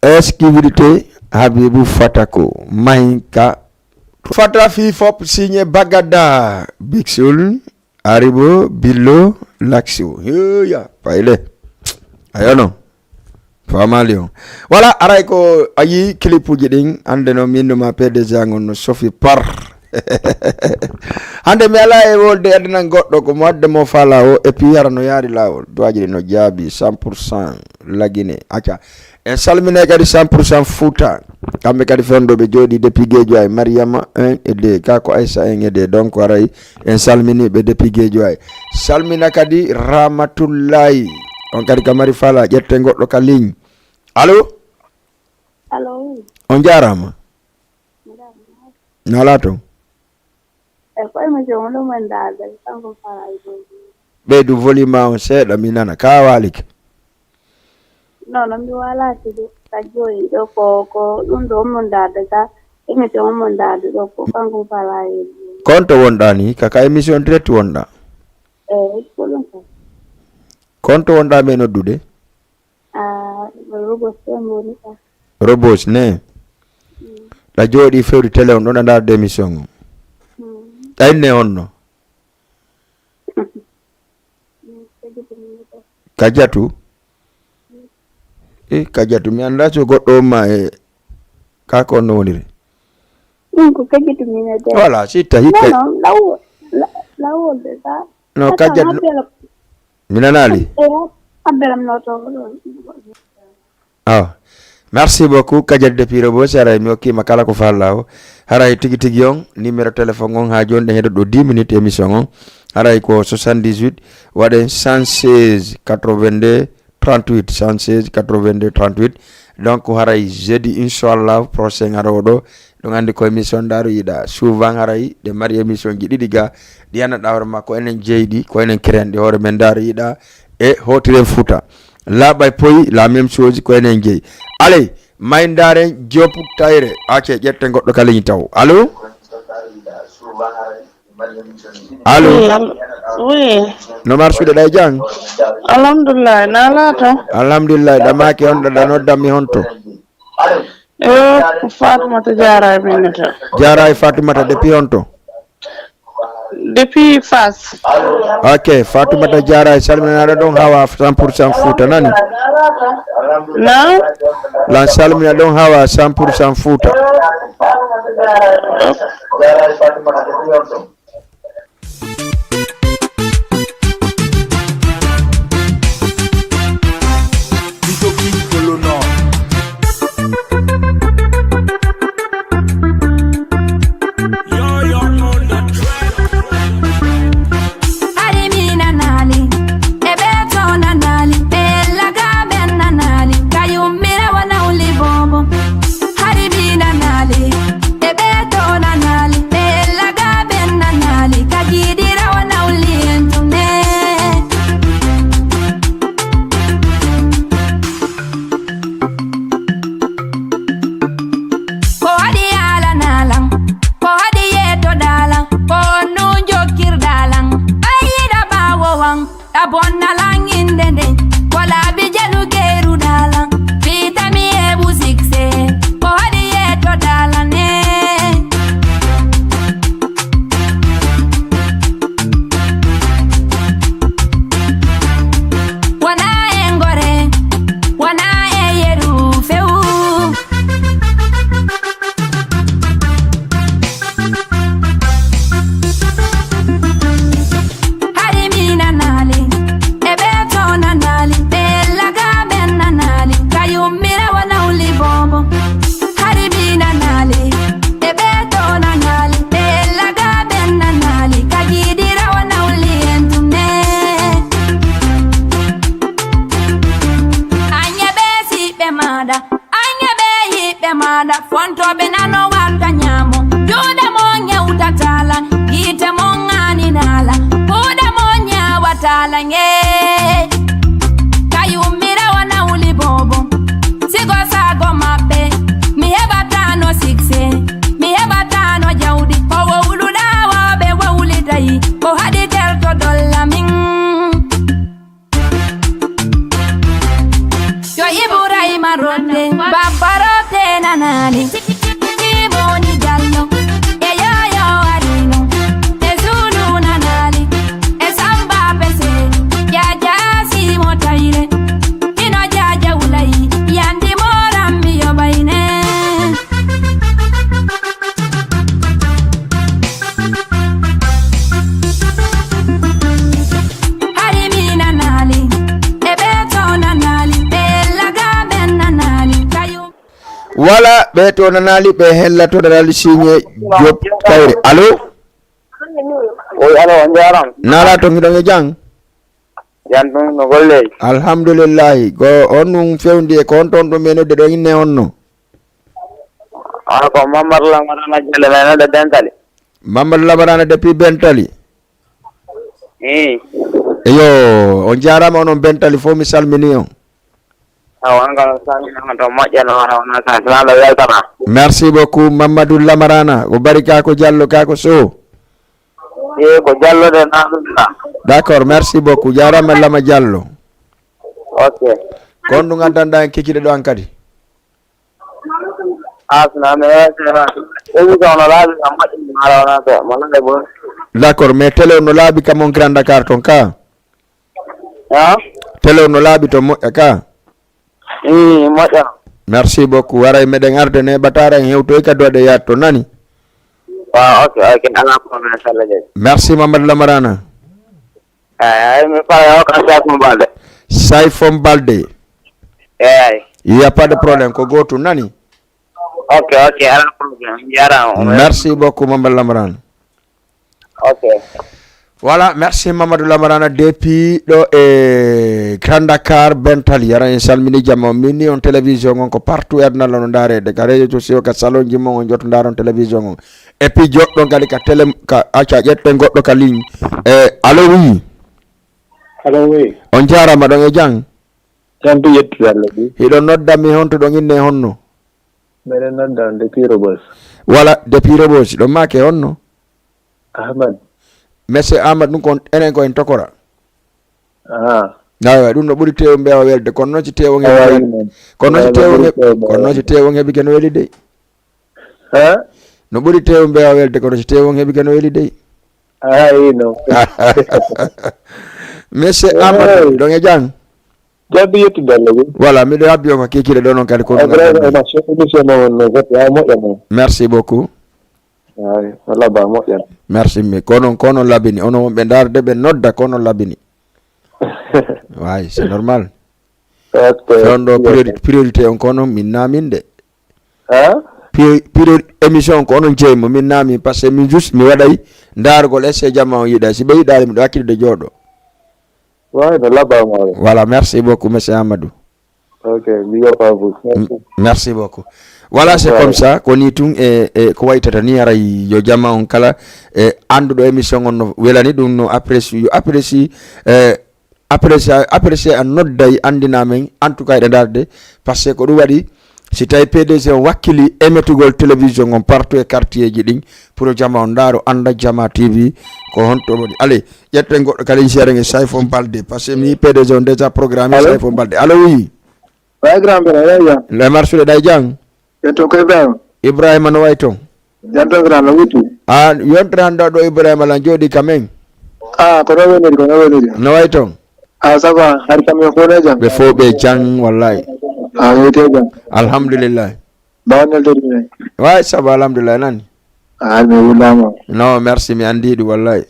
exclusivité, Habibou Fatako, Mahinka, Fata fii fop signé Bagada, Big Soul, Aribo, Billo, Laxo. Heya, payle. Ayo non. Famali on. Voilà, aray ko a yi clipuji ɗin, hannde no min numa P D G an on no sofi par. Hannde mi alaa e wolde addanan goɗɗo ko mo adde mo faa laawol, et puis hara no yaari laawol. Duwaaji ɗin no jaabi cent pour cent lagine. Acca. En salmine kadi cent pour cent Fouta. Kamɓe kadi fewndo ɓe jooɗi depuis Guédiawaye, Mariama un et deux, ka ko Aissa un et deux. Donc, aray, en salmini ɓe depuis Guédiawaye. Salmina kadi Ramatullahi. On kadi ka Mari Fala, ƴette goɗɗo ka ligne. Allo? Allo, oui. On jaaraama. Jaaraama. No alaa toon? E ko émission mo ɗum en daade, kanko Fala e dow. Ɓeydu volume ma on seeɗa, mi nana. Ka waalike? Non, non, mi waalaaki de. Ka joyi ɗo ko, ko ɗum ɗo on mon daade ka, émission on mon daade ɗo ko kanko Fala e dow. Konto wonɗaa ni? Ka, ka émission direct wonɗaa? Eh, ko ɗum ka. Konto wonɗaa men noddude? Ah, Robos en woni ka. Robos ne? Mm. Ɗa jooɗi fewri télé on ɗon a ndaarde émission on. Mm. Ɗa inne honno? Mm, Kajatu mi wiyetee. Kajatu? Mm. Eh, Kajatu, mi anndaa so goɗɗo on ma e ka ko honno woniri. Ɗum ko Kajatu mi wiyetee. Voilà, si tawi non, ka- non, law-, la-, lawol de sa. No, kajjat no. Abbela. Mi nanaali. Abbela mi noto. Awa. Merci beaucoup, kajjat depuis Rebeuss, haray mi hokkima kala ko falla o. Haray tigi tigi on, numéro téléphone on ha joni ɗen heɗo ɗo dix minutes émission on. Haray ko soixante-dix-huit, waɗen cent seize quatre-vingt-deux trente-huit, cent seize quatre-vingt-deux trente-huit. Donc haray jeudi inchallah prochain aroɗo, ɗum andi ko émission ɗa ɗo yiɗa. Souvent haray ɗe mari émission ji ɗiɗi ga, ɗi annduɗa hoore ma ko enen jeyɗi, ko enen créanɗi hoore men ɗa ɗo yiɗa, e hotiren Fouta. Laaɓa e poyi, la même chose, ko enen jeyi. Alay, may ndaren Diop Tayre, acce ƴetten goɗɗo ka ligne taw. Allo? Allo? Oui, allo. Oui. No marsuɗe ɗa e jang? Alhamdulillah, na laato? Alhamdulillah, ɗa maaki on ɗa, ɗa noddanmi honto? Eh, ko Fatoumata Diarra e Minata. Diarra e Fatoumata depuis honto? Depuis Fass. Ok, Fatoumata Diarra e salminaɗo ɗon hawa cent pour cent Fouta nani? Na? Lan salmina ɗon hawa cent pour cent Fouta. Hari mi nanaali, e ɓe to nanaali, ɓe laga ɓen nanaali, ka yummira wona wuli bobo. Hari mi nanaali, e ɓe to nanaali, ɓe laga ɓen nanaali, ka jiidira wona wuli en tun ne. Ko waɗi yaalanaa lan? Ko waɗi yeetoɗaa lan? Ko honɗun jokkirɗaa lan? Ɓay yiɗa ɓaawo wan, ɗa bonna lan innde nden. Ko laabi jelu geeruɗaa lan, fii tami heɓu sikse. Ko waɗi yeetoɗaa lan ne? Wona e ngore, wona e yeru few. Hari mi nanaali, e ɓe to nanaali, ɓe laga ɓen nanaali, ka yummira wona wuli bobo. Hari mi nanaali, e ɓe to nanaali, ɓe laga ɓen nanaali, ka jiidira wona wuli en tun ne. Anye ɓe siɓɓe maaɗa, anye ɓe yiɓɓe maaɗa, fontooɓe nano watta ñaamo. Juuɗe mon ñewtatala, yiite mon ŋaaninala, kuuɗe mon ñaawatala ŋe. Ka yummira wona wuli bobo, sigo saago maɓɓe, mi heɓatano sikse, mi heɓatano jawdi, ko wowluɗa wo ɓe wowlitayi, ko haɗi tertoɗon lamin. Yo Ibrahima Rotte, Baba Rotte nanaali. Iboni Jallo, e Yoyo Arino, e Zulu nanaali, e Samba Pese, Jaja Simo Tayre, Ino Jaja Wulayi, Yandi Morambi yo Bayne. Hari mi nanaali, e ɓe to nanaali, ɓe laga ɓen nanaali, kayu. Wala ɓe to nanaali, ɓe hella to nanaali, signe Diop Kayre. Allo? Oui, allo, on jaaraama. Nala to ngiɗon e jang? Yan ɗum no golleeji. Alhamdulillahi. Ko on ɗum fewndi e ko on toon ɗum e nodde ɗo inne on no? Ah, ko Mamadou Lamarana Jalle, men nodde Bentali. Mamadou Lamarana depuis Bentali. Ii. Eyo, on jaaraama onon Bentali fof, mi salmini on. Awa, on kam salminaama to moƴƴa no wara wona ka, sinaa ɗo weltana. Merci beaucoup, Mamadou Lamarana. Ko Bari kaa ko Jallo kaa ko Sow? Ii, ko Jallo de naa ɗum na. D'accord, merci beaucoup. Jaaraama Lama Jallo. Ok. Ko on ɗum addanɗaa en kikiɗe ɗo an kadi? Asna, mi heewata. Ɗum ko no laaɓi kam moƴƴi, mi ara wona ka, mo laaɓi bo. D'accord, mais télé on no laaɓi kam on Grand Dakar toon ka? Ha? Télé on no laaɓi toon moƴƴa ka? Ii, moƴƴa. Merci beaucoup. Waray meɗen arde ne ɓataara en hewtoy kadi waɗe yaat toon nani? Waaw, ok, ok. Alaa problème, Salla Dieng. Merci, Mamadou Lamarana. Eyi, mi faala o kam Sayfon Balde. Sayfon Balde. Eyi. Il y a pas de problème, ko gootum nani. Ok, ok, alaa problème. Njaaraama. Merci beaucoup, Mamadou Lamarane. Ok. Voilà, merci Mamadou Lamarana depuis ɗo e Grand Dakar, Bentali. Ara en salmini jama on. Min ni on télévision on ko partout e aduna, no ndaarede ka réseaux sociaux, ka salon ji mon, on jotto ndaaron télévision on. Et puis joɗɗon kadi ka télé, ka acca ƴetten goɗɗo ka ligne. E allo, oui. Allo, oui. On jaarama, ɗon e jam? Jam to yettude Allah, oui. Hiɗon nodda mi, honto ɗon inne, honno? Meɗen nodda on depuis Rebeuss. Voilà, depuis Rebeuss. Ɗon maake honno? Ahmad. Monsieur Ahmad, ɗum kon enen ko en tokora. Ah. Aywa, ɗum no ɓuri tewo mbeewa welde, kono noon si tewo heɓi, kono noon si tewo heɓi, kono noon si tewo heɓi keno weli dey. Ha? No ɓuri tewo mbeewa welde, kono si tewo heɓi keno weli dey. Ah, ino. Monsieur Ahmad, ɗon e jam? Jabbi yettude Allah, wi. Voilà, miɗo habbi on ko kikiɗe ɗo noon kadi ko. Vraiment, émission mo wonno foti ha moƴƴa mo. Merci beaucoup. Ay, walla ba moƴƴa. Merci, mais kono, kono labini, onon wonɓe ndaarde ɓe nodda, kono labini. Way, c'est normal. Ok. Fewndo priori-, priorité on kono min namin de. Ha? Priori-, priori-, émission ko onon jeeymo, min namin, parce que min juste mi waɗay ndaargol est-ce que jama on yiɗa. Si ɓe yiɗaali, miɗo hakkilde jooɗo. Way, no labama. Voilà, merci beaucoup, monsieur Amadou. Ok, big up à vous. Merci. M-, merci beaucoup. Voilà, c'est comme ça. Ko ni tun e, e ko waytata ni, aray yo jama on kala e annduɗo émission on no welani ɗum, no apprécie, yo apprécie, e apprécie, apprécie a nodday anndina men, en tout cas eɗe ndaarde, parce que ko ɗum waɗi, si tawi P D G on wakkili emetugol télévision on partout e quartier ji ɗin, pour jama on ndaaro, annda Jama T V ko honto woni. Allez, ƴetten goɗɗo kadi, seeɗa e Sayfon Balde, parce que mi P D G on déjà programme. Allô? Sayfon Balde. Allo, oui. Way grand frère, way jam? Le marsude ɗay jam? Ƴetto ko Ibrahima. Ibrahima no way toon? Jam tan grand, no wutti? A, yontere hannde o ɗo Ibrahima lan jooɗi ka men. A, ko no woniri, ko no woniri? No way toon? A, ça va, hari kam yo fof ne jam? Ɓe fof ɓe jam, wallahi. A, yo te jam. Alhamdulillah. Mbawa neldori men? Way, ça va, alhamdulillah, nani? A, mi wullama. Non, merci, mi anndi ɗum, wallahi.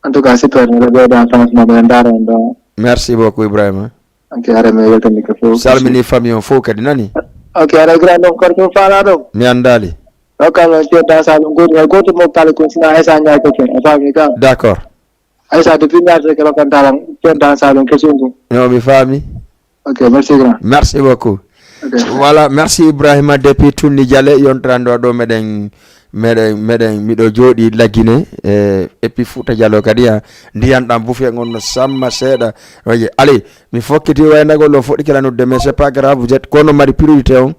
En tout cas, super, miɗo ɓeyda chance, miɗo ndaara on ɗo. Merci beaucoup, Ibrahima. Ok, ara mi weltani ko fof. Salmini famille on fof kadi, nani? Ok, ara grand on korto faala ɗo. Mi anndaali. O kam on ceerda Salum goto, hay goto mo kala ko sina Aissa Ndiaye ko ken, a faami kam? D'accord. Aissa de pinnade ke bakantala ceerda Salum ko sungu. No, mi faami. Ok, merci grand. Merci beaucoup. Ok. Voilà, merci Ibrahima depuis Tunni Jale, yontrando ɗo meɗen, meɗen, meɗen, miɗo jooɗi Lagine, e, et puis Fouta Diallo kadi, ha, ndiyan ɗam bufe on no samma seeɗa. Oye, allez, mi fokkiti waynagol o fuɗɗike lanudde, mais c'est pas grave, vous êtes, kono mari priorité on.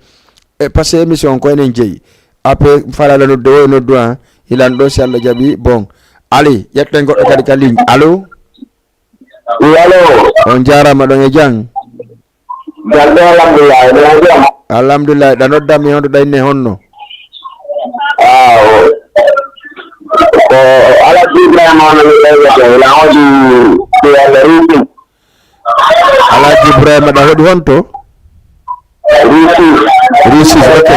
E, parce que émission on ko enen jeyi. Après, fala lanudde o e noddu, ha, hilan ɗo si Allah jaɓi, bon. Allez, ƴetten goɗɗo kadi ka ligne. Allo? Oui, allo. On jaaraama, ɗon e jam? Jam ɗo, alhamdulillah, ɗo e jam. Alhamdulillah, ɗa nodda mi honto ɗa inne honno? Ah, o. Ko Alhaji Ibrahima on mi ɗo e jam, ina hoɗi ko Allah rufi. Alhaji Ibrahima ɗa hoɗi honto? Rufi. Rufi, ok.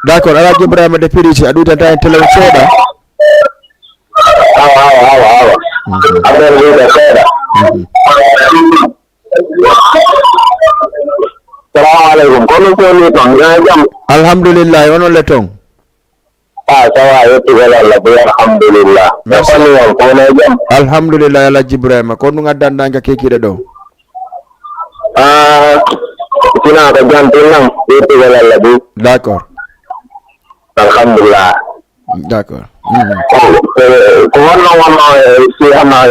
D'accord, Alhaji Ibrahima de Pirici, a ɗuytanta en téléphone seeɗa? Awa, awa, awa, awa. Mhm. Affaire ɓurɗo seeɗa. Mhm. Salamu aleykum. Ko no woni toon? Yo jam? Alhamdulillah, onon le toon? Ah, ça va, yettugol Allah, bo alhamdulillah. Merci. Ko famille on, ko no jam? Alhamdulillah, Alhaji Ibrahima. Ko ɗum addanɗa en ka kekiiɗe ɗo? Ah, sina ko jam tun nan, yettugol Allah, bo. D'accord. Alhamdulillah. D'accord. Mhm. Ko, ko, ko honno wonno e, si hama, e,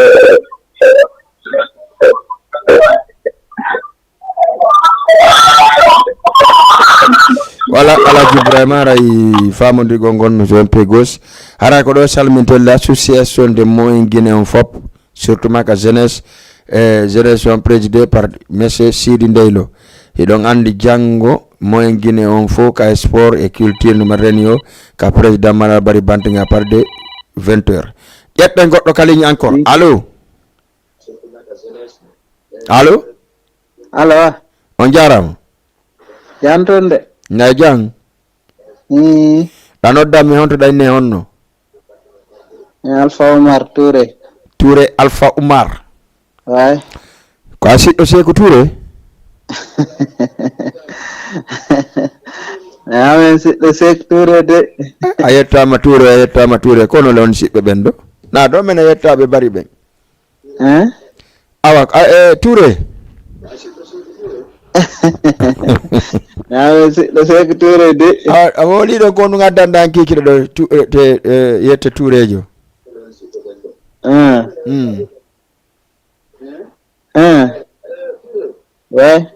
Voilà, Alhaji Ibrahima, aray faamondirgol ngol no zone P gauche. Hara ko ɗo salminten l'association des moyens guinéens fof, surtout ma ka jeunesse, e jeunesse on présidé par monsieur Sidi Ndeylo. Hiɗon anndi janngo moyen Guinée on fof ka sport e culture no mbaɗen yo ka président Malal Bari Bantinga à partir de vingt heures. Ƴetten goɗɗo ka ligne encore. Allo? Allo? Allo? On jaaraama. Jam toon de. Nay jam? Ii. Ɗa nodda mi honto ɗa inne honno? Mi Alpha Oumar Touré. Touré Alpha Oumar. Way. Ko a siɗɗo Seeku Touré? Amen siɗɗo Seeku Touré de. A yettaama Touré, a yettaama Touré, kono le on siɓɓe ɓen ɗo. Na ɗo men a yettaaɓe bari ɓen. Hein? Awa, a, e, Touré. Amen siɗɗo Seeku Touré de. A, a woli ɗo ko ɗum addanɗa an kikiɗo ɗo, tu-, e, te, e, yette Touréjo. Ah. Hmm. Ah. Ouais.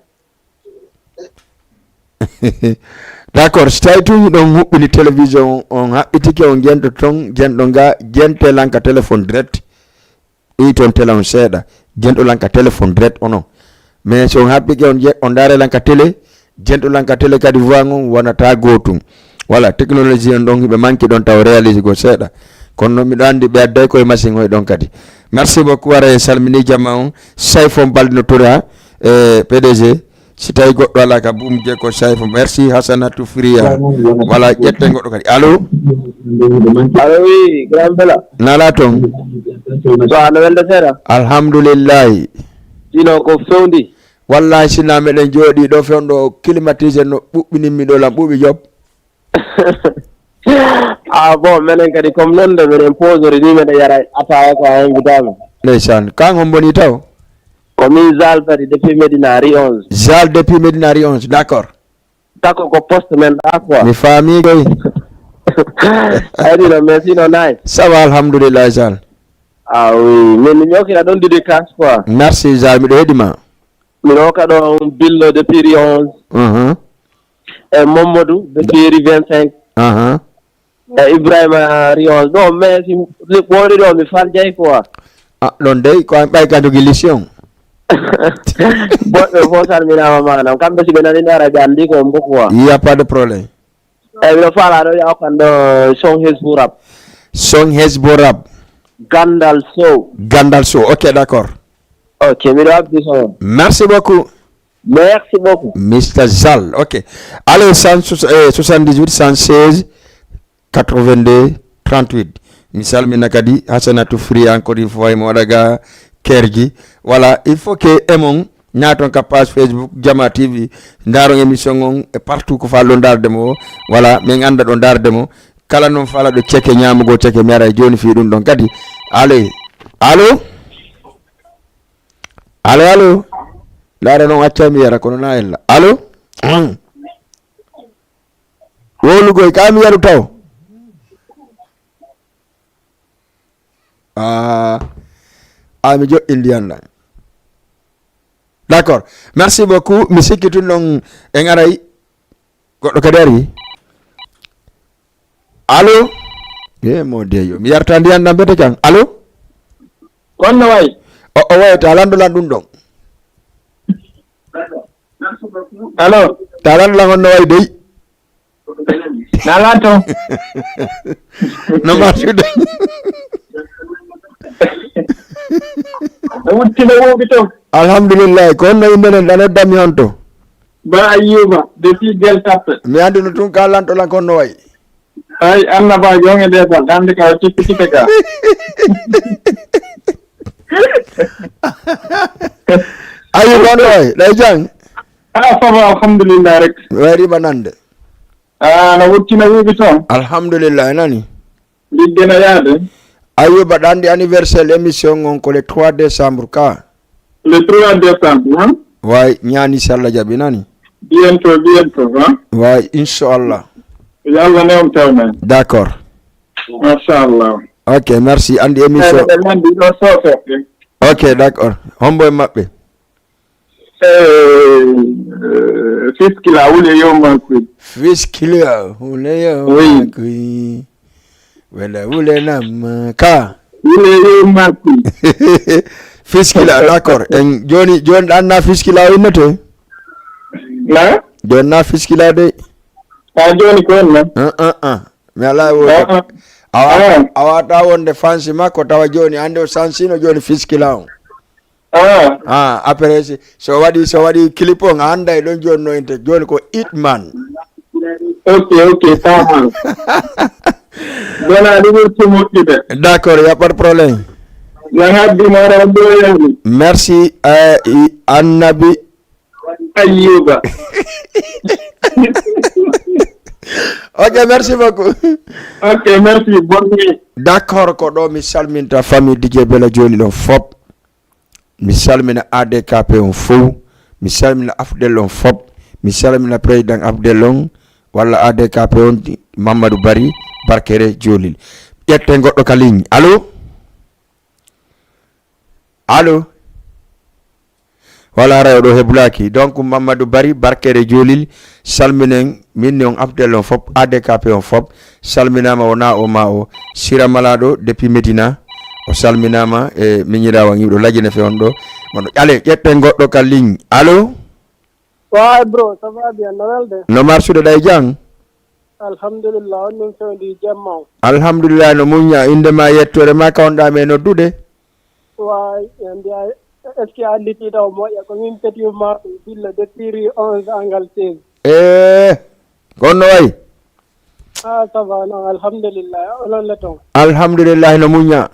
D'accord, so tawi tun hiɗon huɓɓini télévision on, on haɓɓitike, on jento ton, jento nga, jente lan ka téléphone direct. Ɗoy ton télé on seeɗa, jento lan ka téléphone direct onon. Mais so on haɓɓike, on je-, on ndaare lan ka télé, jento lan ka télé kadi voix on wonata gootum. Voilà, technologie on ɗon hiɓe manki ɗon taw réalise go seeɗa. Kono noon miɗo anndi ɓe adday koye machine hoy ɗon kadi. Merci beaucoup, ara e salmini jama on, Sayfo Baldino Touré, e P D G. Si tawi goɗɗo alaa ka buum je ko Sayfo. Merci, Hasanatu Fria. Voilà, ƴetten goɗɗo kadi. Allo? Allo, oui, Grand Bella. Nala ton? Ba, no welde seeɗa? Alhamdulillahi. Sino ko fewndi? Wallahi, sina meɗen jooɗi ɗo fewndo climatisé no ɓuɓɓini mi ɗo lan ɓuuɓi job. Ah, bon, menen kadi comme non de, menen posori ni, meɗen yara ataya ko a invitama. Ndeysaan, kan on boni taw? Ko min Zal kadi depuis Medina rue onze. Zal depuis Medina rue onze, d'accord. Tako ko poste men ɗa quoi. Mi faami kay. Aydi no, mais sinon nayi. Ça va, alhamdulillah, Zal. Ah oui, min mi ñokira ɗon dédicace quoi. Merci, Zal, miɗo heɗi ma. Miɗo ka ɗon Billo depuis rue onze. Mhm. E Mamadou depuis rue vingt-cinq. Aha. E Ibrahima rue onze. Ɗo, mais si, si ɓooɗi ɗo, mi fal jey quoi. Ah, ɗon dey, ko an ɓay ka jogi mission. Boɗɓe fof salminaama maanam. Kamɓe si ɓe nani ɗo ara ɓe anndi ko on mbo quoi. Il y a pas de problème. Eyi, miɗo faalaa ɗo, yaw kan ɗo, Song Hezbo Rap. Song Hezbo Rap. Gandal Sow. Gandal Sow. Ok, d'accord. Ok, miɗo habdi son. Merci beaucoup. Merci beaucoup. Mister Zal. Ok. Allez, cent soixante-dix-huit, cent seize, quatre-vingt-deux, trente-huit. Mi salmina kadi Hasanatu Fri, encore une fois, imo waɗa ga kerji. Voilà, il faut que emon naaton ka page Facebook Jama T V, ndaaron émission on e partout ko faalɗo ndaarde mo. Voilà, min annda ɗo ndaarde mo. Kala noon faalaaɗo ceke, ñaamugol ceke, mi ara e jooni fii ɗum ɗon kadi. Allez. Allo? Allo, allo? Ndaara noon, accaa mi yara, kono na ella. Allo? Hum. Wowlugol, ka mi yaru taw. Ah, ah, mi joɗɗi ndiyan ɗan. D'accord. Merci beaucoup. Mi sikki tun non en aray. Goɗɗo kadi ari. Allo? E mo deyo. Mi yarta ndiyan ɗan bete kan. Allo? Kono way. O, o way, ta lanndo lan ɗum ɗon. Allo? Ta lanndo lan on no way dey. Na lanto. No mbaɗɗuɗon? No wutti no wuuɓi to. Alhamdulillah, ko honno innde nden, ɗa noddanmi honto? Ba Ayyuba, depuis Gueule Tapée. Mi anndi no tun ka lanto lan kon no wayi. Ay, annabaajo on e ɗee bal, hannde ka o cippi cippi ka. Ayyuba, on no wayi, ɗa e jam? Ah, ça va, alhamdulillah rek. Mi wayriima nande. Ah, no wutti no wuuɓi toon? Alhamdulillah, a nani? Ligge no yaade? Ayyuba, ɗa anndi anniversaire émission on ko le trois décembre ka? Le trois décembre, hein? Way, ñaani si Allah jaɓi, nani? Bientôt, bientôt, hein? Way, inchallah. Yo Allah newntan en. D'accord. Machallah. Ok, merci. Anndi émission. Eyi, ɓe nganndi ɗo sosoɓe. Ok, d'accord. Hombo e maɓɓe? Eh, eh, Fiskila, wule yo makuy. Fiskila, wule yo Oui. makuy. Wala wule nam ka. Wule yo makuy. Fiskila, d'accord. En joni, joni ɗan na Fiskila o innete? Na? Joni na Fiskila de. A joni ko on na? Ah, ah, ah. Mi ala wo. Ah, ah. Awa, Ah. awa ta wonde fansi makko tawa joni ande o sansino joni Fiskila on. Ah. Ah, après si, so waɗi, so waɗi clip on, a annday ɗon joni no inte, joni ko Hitman. Ok, ok, ça va. Voilà, ɗum ko moƴƴude. D'accord, y a pas de problème. Yo habbi mo rawdoyani. Merci, eh, i- Annabi. Ayyuba. Ok, merci beaucoup. Ok, merci. Bonne nuit. D'accord, ko ɗo mi salminta famille D J Bella Joli ɗon fop. Mi salmina A D K P on fow. Mi salmina Afdel on fop. Mi salmina président Afdel on walla A D K P on, Mamadou Bari, Barkere Jolil. Ƴetten goɗɗo ka ligne. Allo? Allo? Wala, haray o ɗo heblaki. Donc, Mamadou Bari, Barkere Jolil, salminen, min ni on Abdel on fop, A D K P on fop, salminama, o na o ma o. Sira Malaɗo, depuis Medina, o salminama, e miñirawa ngiwɗo Lajine fe on ɗo. Mono, allez, ƴetten goɗɗo ka ligne. Allo? Waay bro, ça va bien, no welde? No marsude ɗay jang? Alhamdulillah, on ɗum fewndi jamma on. Alhamdulillah, no muñña, inde ma, yettoore ma, ka on ɗa me noddude? Waay, en mbiya, est-ce que a litiɗo o moƴƴa? Ko min petit marɗo, Billo depuis rue onze angle seize. Eh, ko on no wayi? Ah, ça va, non, alhamdulillah, onon le ton? Alhamdulillah, no muñña.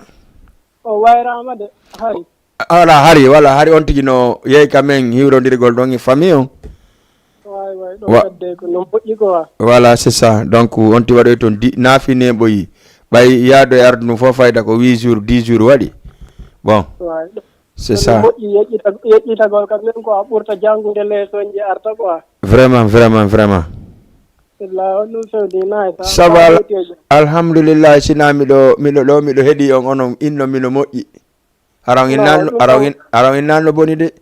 O wayrama de, hari. Wala hari, wala hari, on tigi no yehi ka men hiwrondirgol ɗon e famille on. Waay, waay, ɗum Wa- wadde ko no moƴƴi ko wa. Voilà, c'est ça. Donc, on ti waɗoy toon di naafine ɓoyi. Ɓay yaado e ardu ɗum fof fayda ko huit jours, dix jours waɗi. Bon, Waay, ɗum c'est no ça. Moƴƴi yeƴƴita-, yeƴƴitagol kam men ko a ɓurta janngude leçon ji arta quoi. Vraiment, vraiment, vraiment. Billahi, on ɗum fewndi nayi, ça Ça va, va, al-, alhamdulillah, sina miɗo, miɗo ɗo, miɗo heɗi on, onon inno mino moƴƴi. Aran No, innanno, ɗum aran ɗon in-, aran innanno boni de.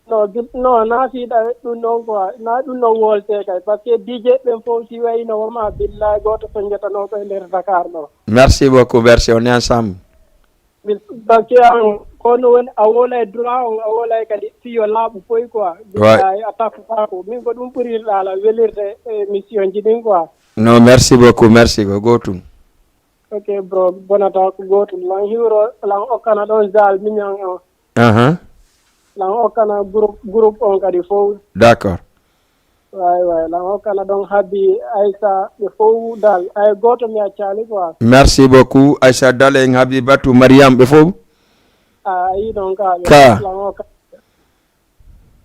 No, bi-, no, na fiiɗa ɗum ɗon quoi. Na ɗum ɗon wolte kay. Parce que D J ɓen fof si wayno woma, billahi, gooto soñjotanoo ko e nder Dakar ɗo. Merci beaucoup, merci. On est ensemble. Bil-, parce que an, kono woni a wolay droit on, a wolay kadi fiyo laaɓu foy quoi. Ouais. Billahi, a tappataako. Min ko ɗum ɓurirɗa ala welirde e émission ji ɗin quoi. No, merci beaucoup, merci ko gootum. Ok, bro, bonata ko gootum. Lan hiwro, lan okkana ɗon Zal miñan on. Aha. Lan okkana groupe, groupe on kadi fow. D'accord. Waay, waay, lan okkana ɗon Habi, Aïssa, ɓe fow dal. Ay, gooto mi accali quoi. Merci beaucoup, Aïssa Dal en Habibatu, Mariam, ɓe fow? A, yi ɗon ka, ɓe Ka. Lan okka-,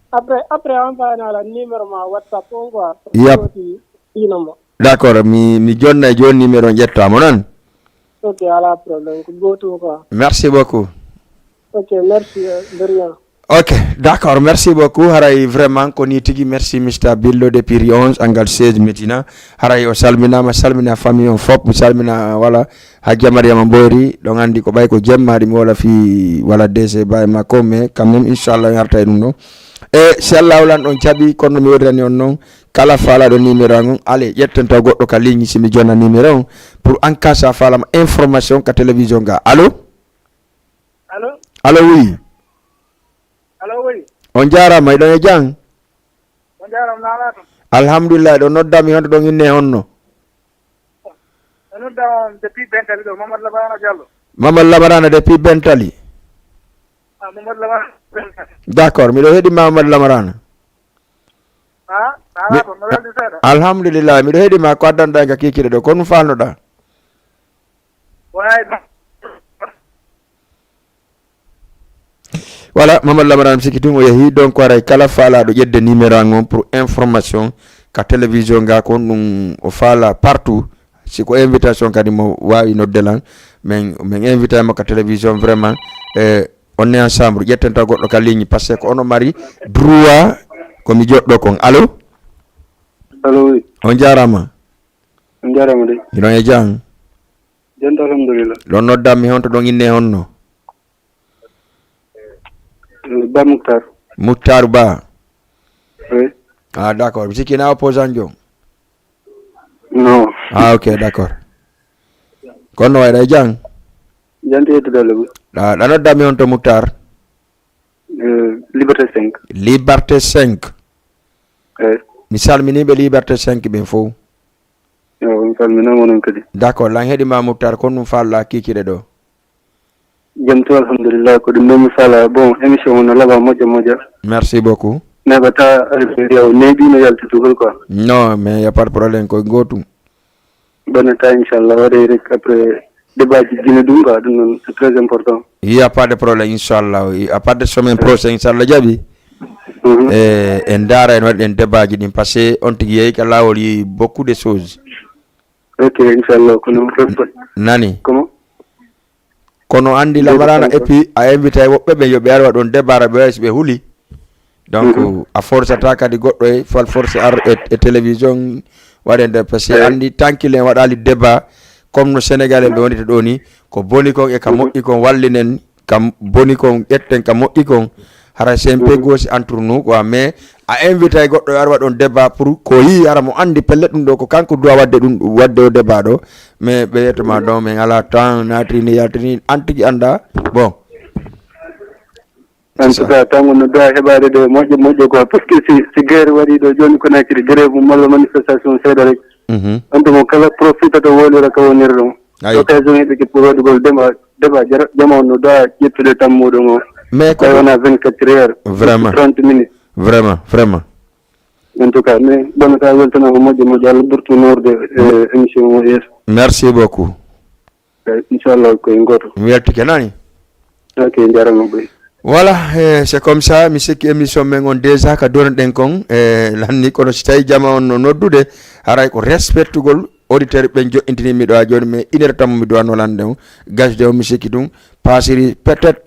après, après, an fayna lan numéro ma WhatsApp on quoi. Yap. Ino mo. D'accord, mi, mi jonna e jooni numéro ƴettamo non. Ok, ala problème, ko gootum quoi. Merci beaucoup. Ok, merci, euh, de rien. Ok, d'accord, merci beaucoup. Haray vraiment ko ni tigi, merci Mister Billo depuis rue onze, angle seize Médina. Haray o salminama, salmina famille on fop, mi salmina, voilà, Hajja Mariama Mbori, ɗon andi ko ɓay ko jemmaari mi wola fi, voilà, D C Baye makko, mais quand même, inchallah, mi arta e ɗum ɗo. E si Allah lan ɗon jaɓi, kono mi wodirani on non, kala faalaɗo numéro an on, ale, ƴetten taw goɗɗo ka ligne si mi jonna numéro on, pour en cas sa faalama information ka télévision ga. Allo? Allo? Allo, oui. Allo, oui. On jaarama, iɗon e jam? On jaarama, na ala ton? Alhamdulillah, ɗo noddami, honto ɗon inne honno? On nodda on depuis Bentali ɗo, Mamadou Lamarana Diallo. Mamadou Lamarana depuis Bentali. Ah, Mamadou Lamarana Bentali. D'accord, miɗo heɗi Mamadou Lamarana. Ah, na Mi-, ala ton, no weldi seeɗa? Alhamdulillah, miɗo heɗi ma ko addanɗa en ka kikiɗe ɗo, ko ɗum falnoɗa? Waay, ba- Voilà, Mamadou Lamarana, mi sikki tun o yehi. Donc, haray kala faalaɗo ƴedde numéro an on pour information ka télévision ga, ko on ɗum o faala partout. Si ko invitation kadi mo wawi nodde lan, min, min invita mo ka télévision vraiment. E, on est ensemble. Ƴetten taw goɗɗo ka ligne, parce que ko ono mari droit ko mi joɗɗo kon. Allo? Allo, oui. On jaarama. On jaarama de. Miɗon e jam. Jam, alhamdulillah. Ɗon noddammi, honto ɗon inne honno? Eh, Ba Muktar. Muktar Ba. Oui. Ah, d'accord. Mi sikki na opposant jo. Non. Ah, ok, d'accord. Kono waɗa e jam? Jam, to yettude Allah. Ah, ɗa noddammi honto, Muktar? Eh, Liberté cinq. Liberté cinq. Eh. Mi salmini ɓe Liberté cinq ɓen fof. Yo, on salminaama onon kadi. D'accord, lan heɗi ma Muktar, ko ɗum faalɗa kikiɗe ɗo? Jam to, alhamdulillah, ko ɗum ɗo mi faala. Bon, émission o no laaɓa moƴƴa moƴƴa. Merci beaucoup. Neeɓata, alhamdulillah, o neeɓi no yaltitugol quoi. Non, mais y a pas de problème, ko gootum. Bonne ta, inchallah, waɗay rek après Débat ji dina ɗum quoi, ɗum noon c'est très important. Il y a pas de problème, inchallah. À partir de semaine prochaine, inchallah, jaaɓi. Mhm. E en ndaara, en waɗi ɗen débat ji ɗin, parce que on tigi yehi ka laawol, yi beaucoup de choses. Ok, inchallah, kono respect. Nani? Comment? Kono andi lamarana, et puis a invité woɓɓe ɓe yo ɓe ar waɗon débat, ɓe wawi so ɓe huli. Donc, mhm, a forcata kadi goɗɗo e fal force ar e, e télévision waɗe nde, parce que, eyi, andi tankile en waɗali débat comme no Sénégalais ɓe wonita ɗo ni, ko boni kon e ka, mhm, moƴƴi kon wallinen, ka boni kon ƴetten, ka moƴƴi kon. Hara C M P, mhm, gosi entre nous quoi, mais a invité goɗɗo e ar waɗon débat pour ko yi hara mo andi pelle ɗum ɗo ko kanko doit wadde ɗum, wadde o débat ɗo, mais ɓe yettoma ɗon min ala temps natrini yaltrini an tigi anda. Bon. En tout cas, tango no doit heɓade ɗo moƴƴo moƴƴo quoi, parce que si, si guerre waɗi ɗo joni Conakry, grève mum walla manifestation seeɗa rek. Mhm. En tout cas, kala profitata wolira ka woniri ɗum. Ayi. Occasion heɓike pour waɗugol débat, débat jara-, jama on no doit ƴettude tan muɗum o. Mais ko tawi wona vingt-quatre heures. Vraiment. Trente minutes. Vraiment, vraiment. En tout cas, mais bonata weltanama moƴƴo moƴƴo, Allah ɓurtu norde, eh, émission o yeeso. Merci beaucoup. Eh, inchallah, ko en goto. Mi weltike nani. Ok, jarama boy. Voilà, eh, c'est comme ça, mi sikki émission men on déjà ka donɗen kon, eh, lanni kono si tawi jama on no noddude, haray ko respectugol auditeur ɓen joɗɗintini mi ɗo ha joni, mais une heure tan mi duwanno lande on, gasde on mi sikki ɗum, pasiri peut-être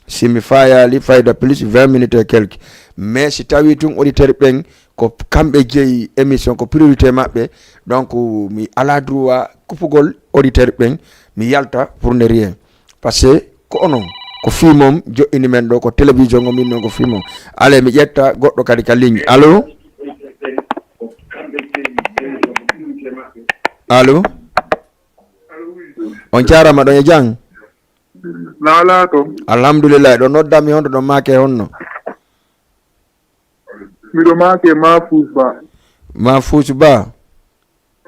si mi fayali fayda plus vingt minutes et quelques. Mais si tawi tun auditeur ɓen ko kamɓe jeeyi émission, ko priorité maɓɓe, donc mi ala droit kupugol auditeur ɓen, mi yalta pour ne rien. Parce que ko onon, ko fii mon joɗɗini men ɗo, ko télévision o min non ko fii mon. Allez, mi ƴetta goɗɗo kadi ka ligne. Allo? Allo? On jarama, ɗon e jam? Naalaa to? Alhamdulillah, ɗo noddami honto, ɗon maake honno? Miɗo maake Mahfouz Ba. Mahfouz Ba?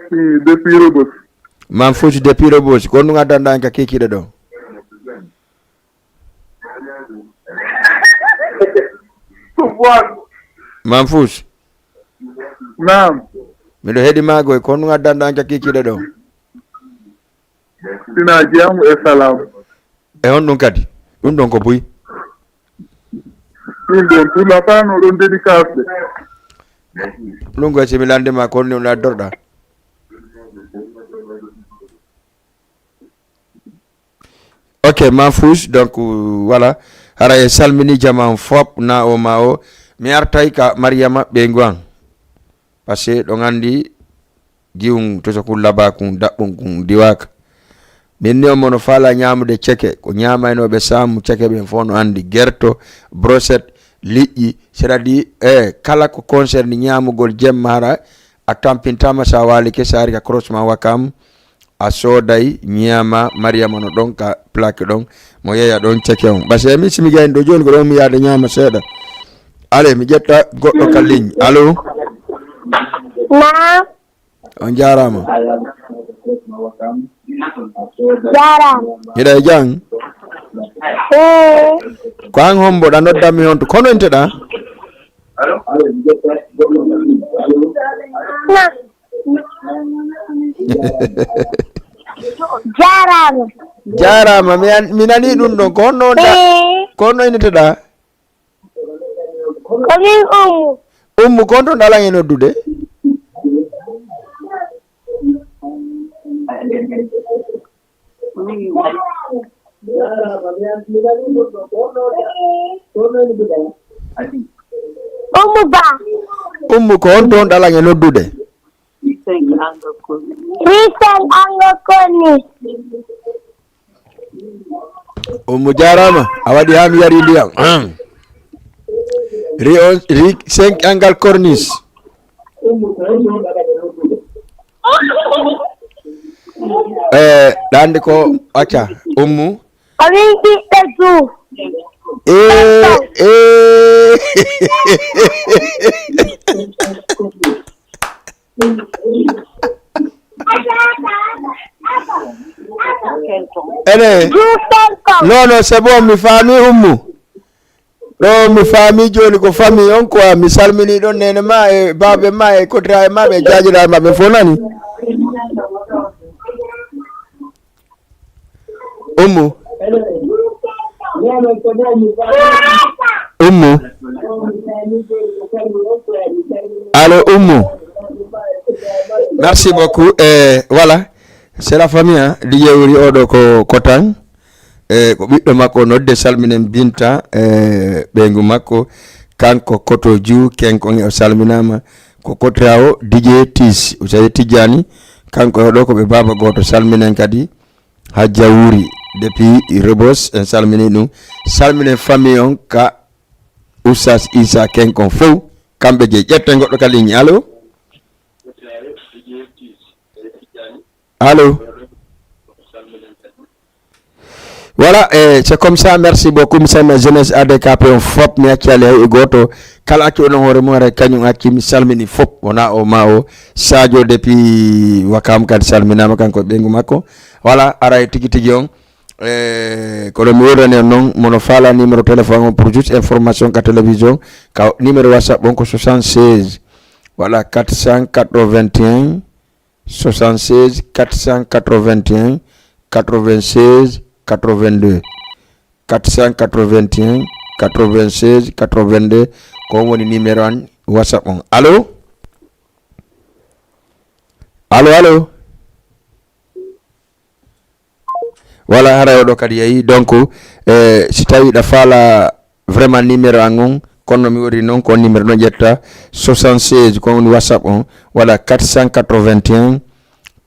Si, depuis Rebeuss. Mahfouz depuis Rebeuss. Ko honɗum addanɗa en ka kikiɗe ɗo? Mahfouz? Naam. Miɗo heɗi ma koy, ko honɗum addanɗa en ka kikiɗe ɗo? Sina jam e salam. E honɗum kadi? Ɗum ɗon ko buy. Ɗum ɗon tula fano ɗon dédicace de. Ɗum koy si mi landima ko honɗum addorɗa. Ok, Mahfouz, donc, voilà. Hara e salmini jama on fop na o ma o. Mi artay ka Mariama ɓe nguwan. Parce que ɗon andi giwun to sokun laba kun daɓɓun kun diwaka. Min ni on mono faala ñaamude ceke, ko ñaamaynooɓe saamu ceke ɓen fof no anndi, gerto, brochette, liƴƴi, c'est-à-dire, e kala ko concerne ñaamugol jemma hara a tampintaama, so a waalike, so a ari ka croisement Wakam, a sooday, ñaama, Mariama no ɗon ka plaque ɗon, mo yeeya ɗon ceke on. Parce que min si mi gayni ɗo jooni ko ɗon mi yaada ñaama seeɗa. Allez, mi ƴetta goɗɗo ka ligne. Allo? Naam. On jaaraama. Jaaraama. Hiɗa e jam? Ee. Ko an hombo ɗa noddanmi honto? Kono inteɗa? Na. Jaaraama. Jaaraama. Mi an-, mi nani ɗum ɗon. Ko honno on da-, ee, ko honno inneteɗa? Ko min Ummu. Ummu, ko on ton ɗalan e noddude? Ummu Ba. Ummu, ko on ton ɗalan e noddude? Risen Ango Koni. Ummu jaaraama, a waɗi haa mi yari ndiyam. Ri on, ri cinq angal corniche. Eh, ɗande ko acca, Ummu. Ko min ɓiɓɓe Diouf. Eh, eh. Ene. Diouf Tonton. Non, non, c'est bon, mi faami Ummu. Ɗo mi faami jooni ko famille on quoi, mi salmini ɗon nene ma e baabe ma e kodiraɓe ma ɓe jaajiraɓe ma ɓe fof nani. Ummu. Ummu. Allo, Ummu. Merci beaucoup. Eh, voilà. C'est la famille, hein. Didier woni oɗo ko Kotan. Eh, ko ɓiɗɗo makko nodde, salminen Binta, eh, ɓeyngu makko. Kanko Koto Ju, Kenkon, o salminaama. Ko Kotrawo, Didier Tis, Ousseyn Tijjani. Kanko e oɗo ko ɓe baaba gooto, salminen kadi. Hajja Wuri, depuis Rebos, en salmini ɗum. Salminen famille on ka Oustaz Issa Kenkon fow. Kamɓe je ƴetten goɗɗo ka ligne. Allo? Allo? Voilà, eh, c'est comme ça. Merci beaucoup. Mi salmina jeunesse A D K P on fop, mi accali hay e gooto. Kala accuɗo non hoore mum, haray kañum acci, mi salmini fop. Wona o ma o. Sadio depuis Wakam kadi salminaama, kanko e ɓeyngu makko. Voilà, haray tigi tigi on. Eh, kono mi wordani on noon, mono faala numéro téléphone on pour juste information ka télévision, ka numéro WhatsApp on ko soixante-seize, voilà, quatre cent quatre-vingt-un, soixante-seize, quatre cent quatre-vingt-un, quatre-vingt-seize, quatre-vingt-deux. Quatre cent quatre-vingt-un, quatre-vingt-seize, quatre-vingt-deux, ko on woni numéro an WhatsApp on. Allo? Allo, allo? Voilà, haray oɗo kadi yeeyi. Donc, eh, si tawi ɗa faala vraiment numéro an on, kono mi wori noon, ko numéro ɗon ƴetta, soixante-seize, ko woni WhatsApp on, voilà, quatre cent quatre-vingt-un,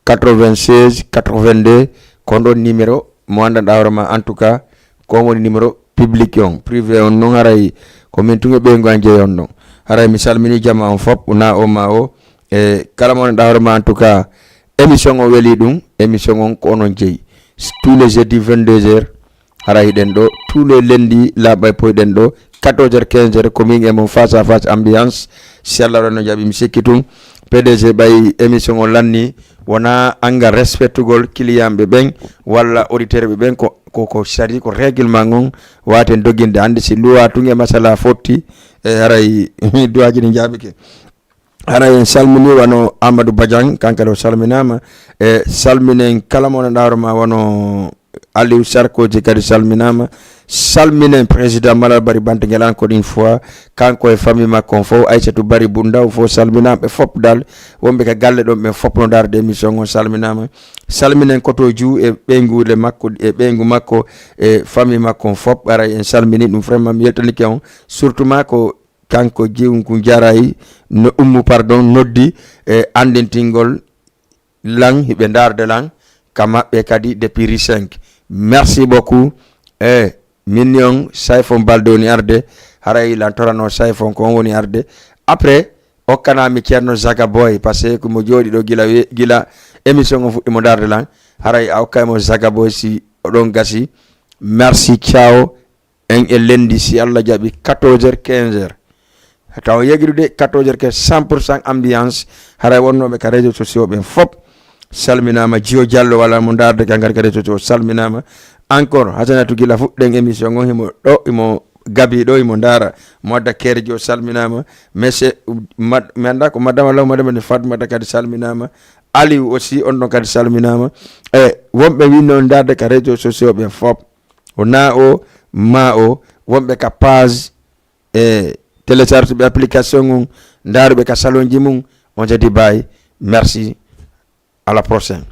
quatre-vingt-seize, quatre-vingt-deux, ko on ɗon numéro mo anndanɗaa hoore ma, en tout cas, ko on woni numéro public on. Privé on noon, haray ko min tun e ɓeyngu an jeyi on ɗon. Haray mi salmini jama on fop, na o ma o, e kala mo anndanɗaa hoore ma, en tout cas, émission on weli ɗum, émission on ko onon jeyi. Tous les jeudis vingt-deux heures, haray hiɗen ɗo, tous les lundis, laaɓay poyɗen ɗo, quatorze heures, quinze heures, ko min e mon face à face ambiance. Si Allah no jaɓi, mi sikki tun, P D G ɓay émission on lanni, wona anngal respectugol client ɓe ɓen, walla auditeur ɓe ɓen, ko, ko, ko sari, ko règlement on, waten doginde, andi si luwa tun e masala fotti, e haray, duwaji ɗi jaabike. Haray en salmini wano Amadou Badiane, kanko kadi o salminaama. E salminen kala mo wonɗo ɗawro ma wano Aliou Sarkozy kadi salminaama. Salminen président Malal Bari Bantiguel encore une fois. Kanko e famille makko on fof, Aissatou Bari Boundaw fof salminaama. Ɓe fof dal wonɓe ka galle ɗon ɓen fof no ndaarde émission on salminaama. Salminen Koto Diouf e ɓeynguuɗe makko e ɓeyngu makko e famille makko on fof. Haray en salmini ɗum vraiment mi yeltanike on. Surtout ma ko kanko Jiwnku Jaray no ummu, pardon, noddi e anndintingol lan, hiɓe ndaarde lan ka maɓɓe kadi depuis rue cinq. Merci beaucoup. E min ni on Sayfon Balde woni arde, haray lan torano Sayfon ko on woni arde. Après, okkanami Ceerno Zaga Boy, parce que mo jooɗi ɗo gila we-, gila émission on fuɗɗi mo ndaarde lan, haray a okkay mo Zaga Boy si oɗon gasi. Merci, ciao. En e lundi, si Allah jaɓi, quatorze heures, quinze heures. Taw yegirude quatorze heures, quinze, cent pour cent ambiance. Haray wonnooɓe ka réseaux sociaux ɓen fop. Salminaama, Jiyo Diallo, wala mo ndaarde ka ngar ka réseaux sociaux, salminaama. Encore, Hasanatu gila fuɗɗen émission on, himo ɗo, himo gabi ɗo, himo ndaara. Mo adda keere jo, salminaama. Monsieur, mad-, mi annda ko madame walla madame ni Fatmata kadi salminaama. Aliou aussi, on ɗon kadi salminaama. E wonɓe winno ndaarde ka réseaux sociaux ɓen fop. O na o, ma o, wonɓe ka page e télécharge ɓe application on, ndaaruɓe ka salonji mum, on jadi bay. Merci. À la prochaine.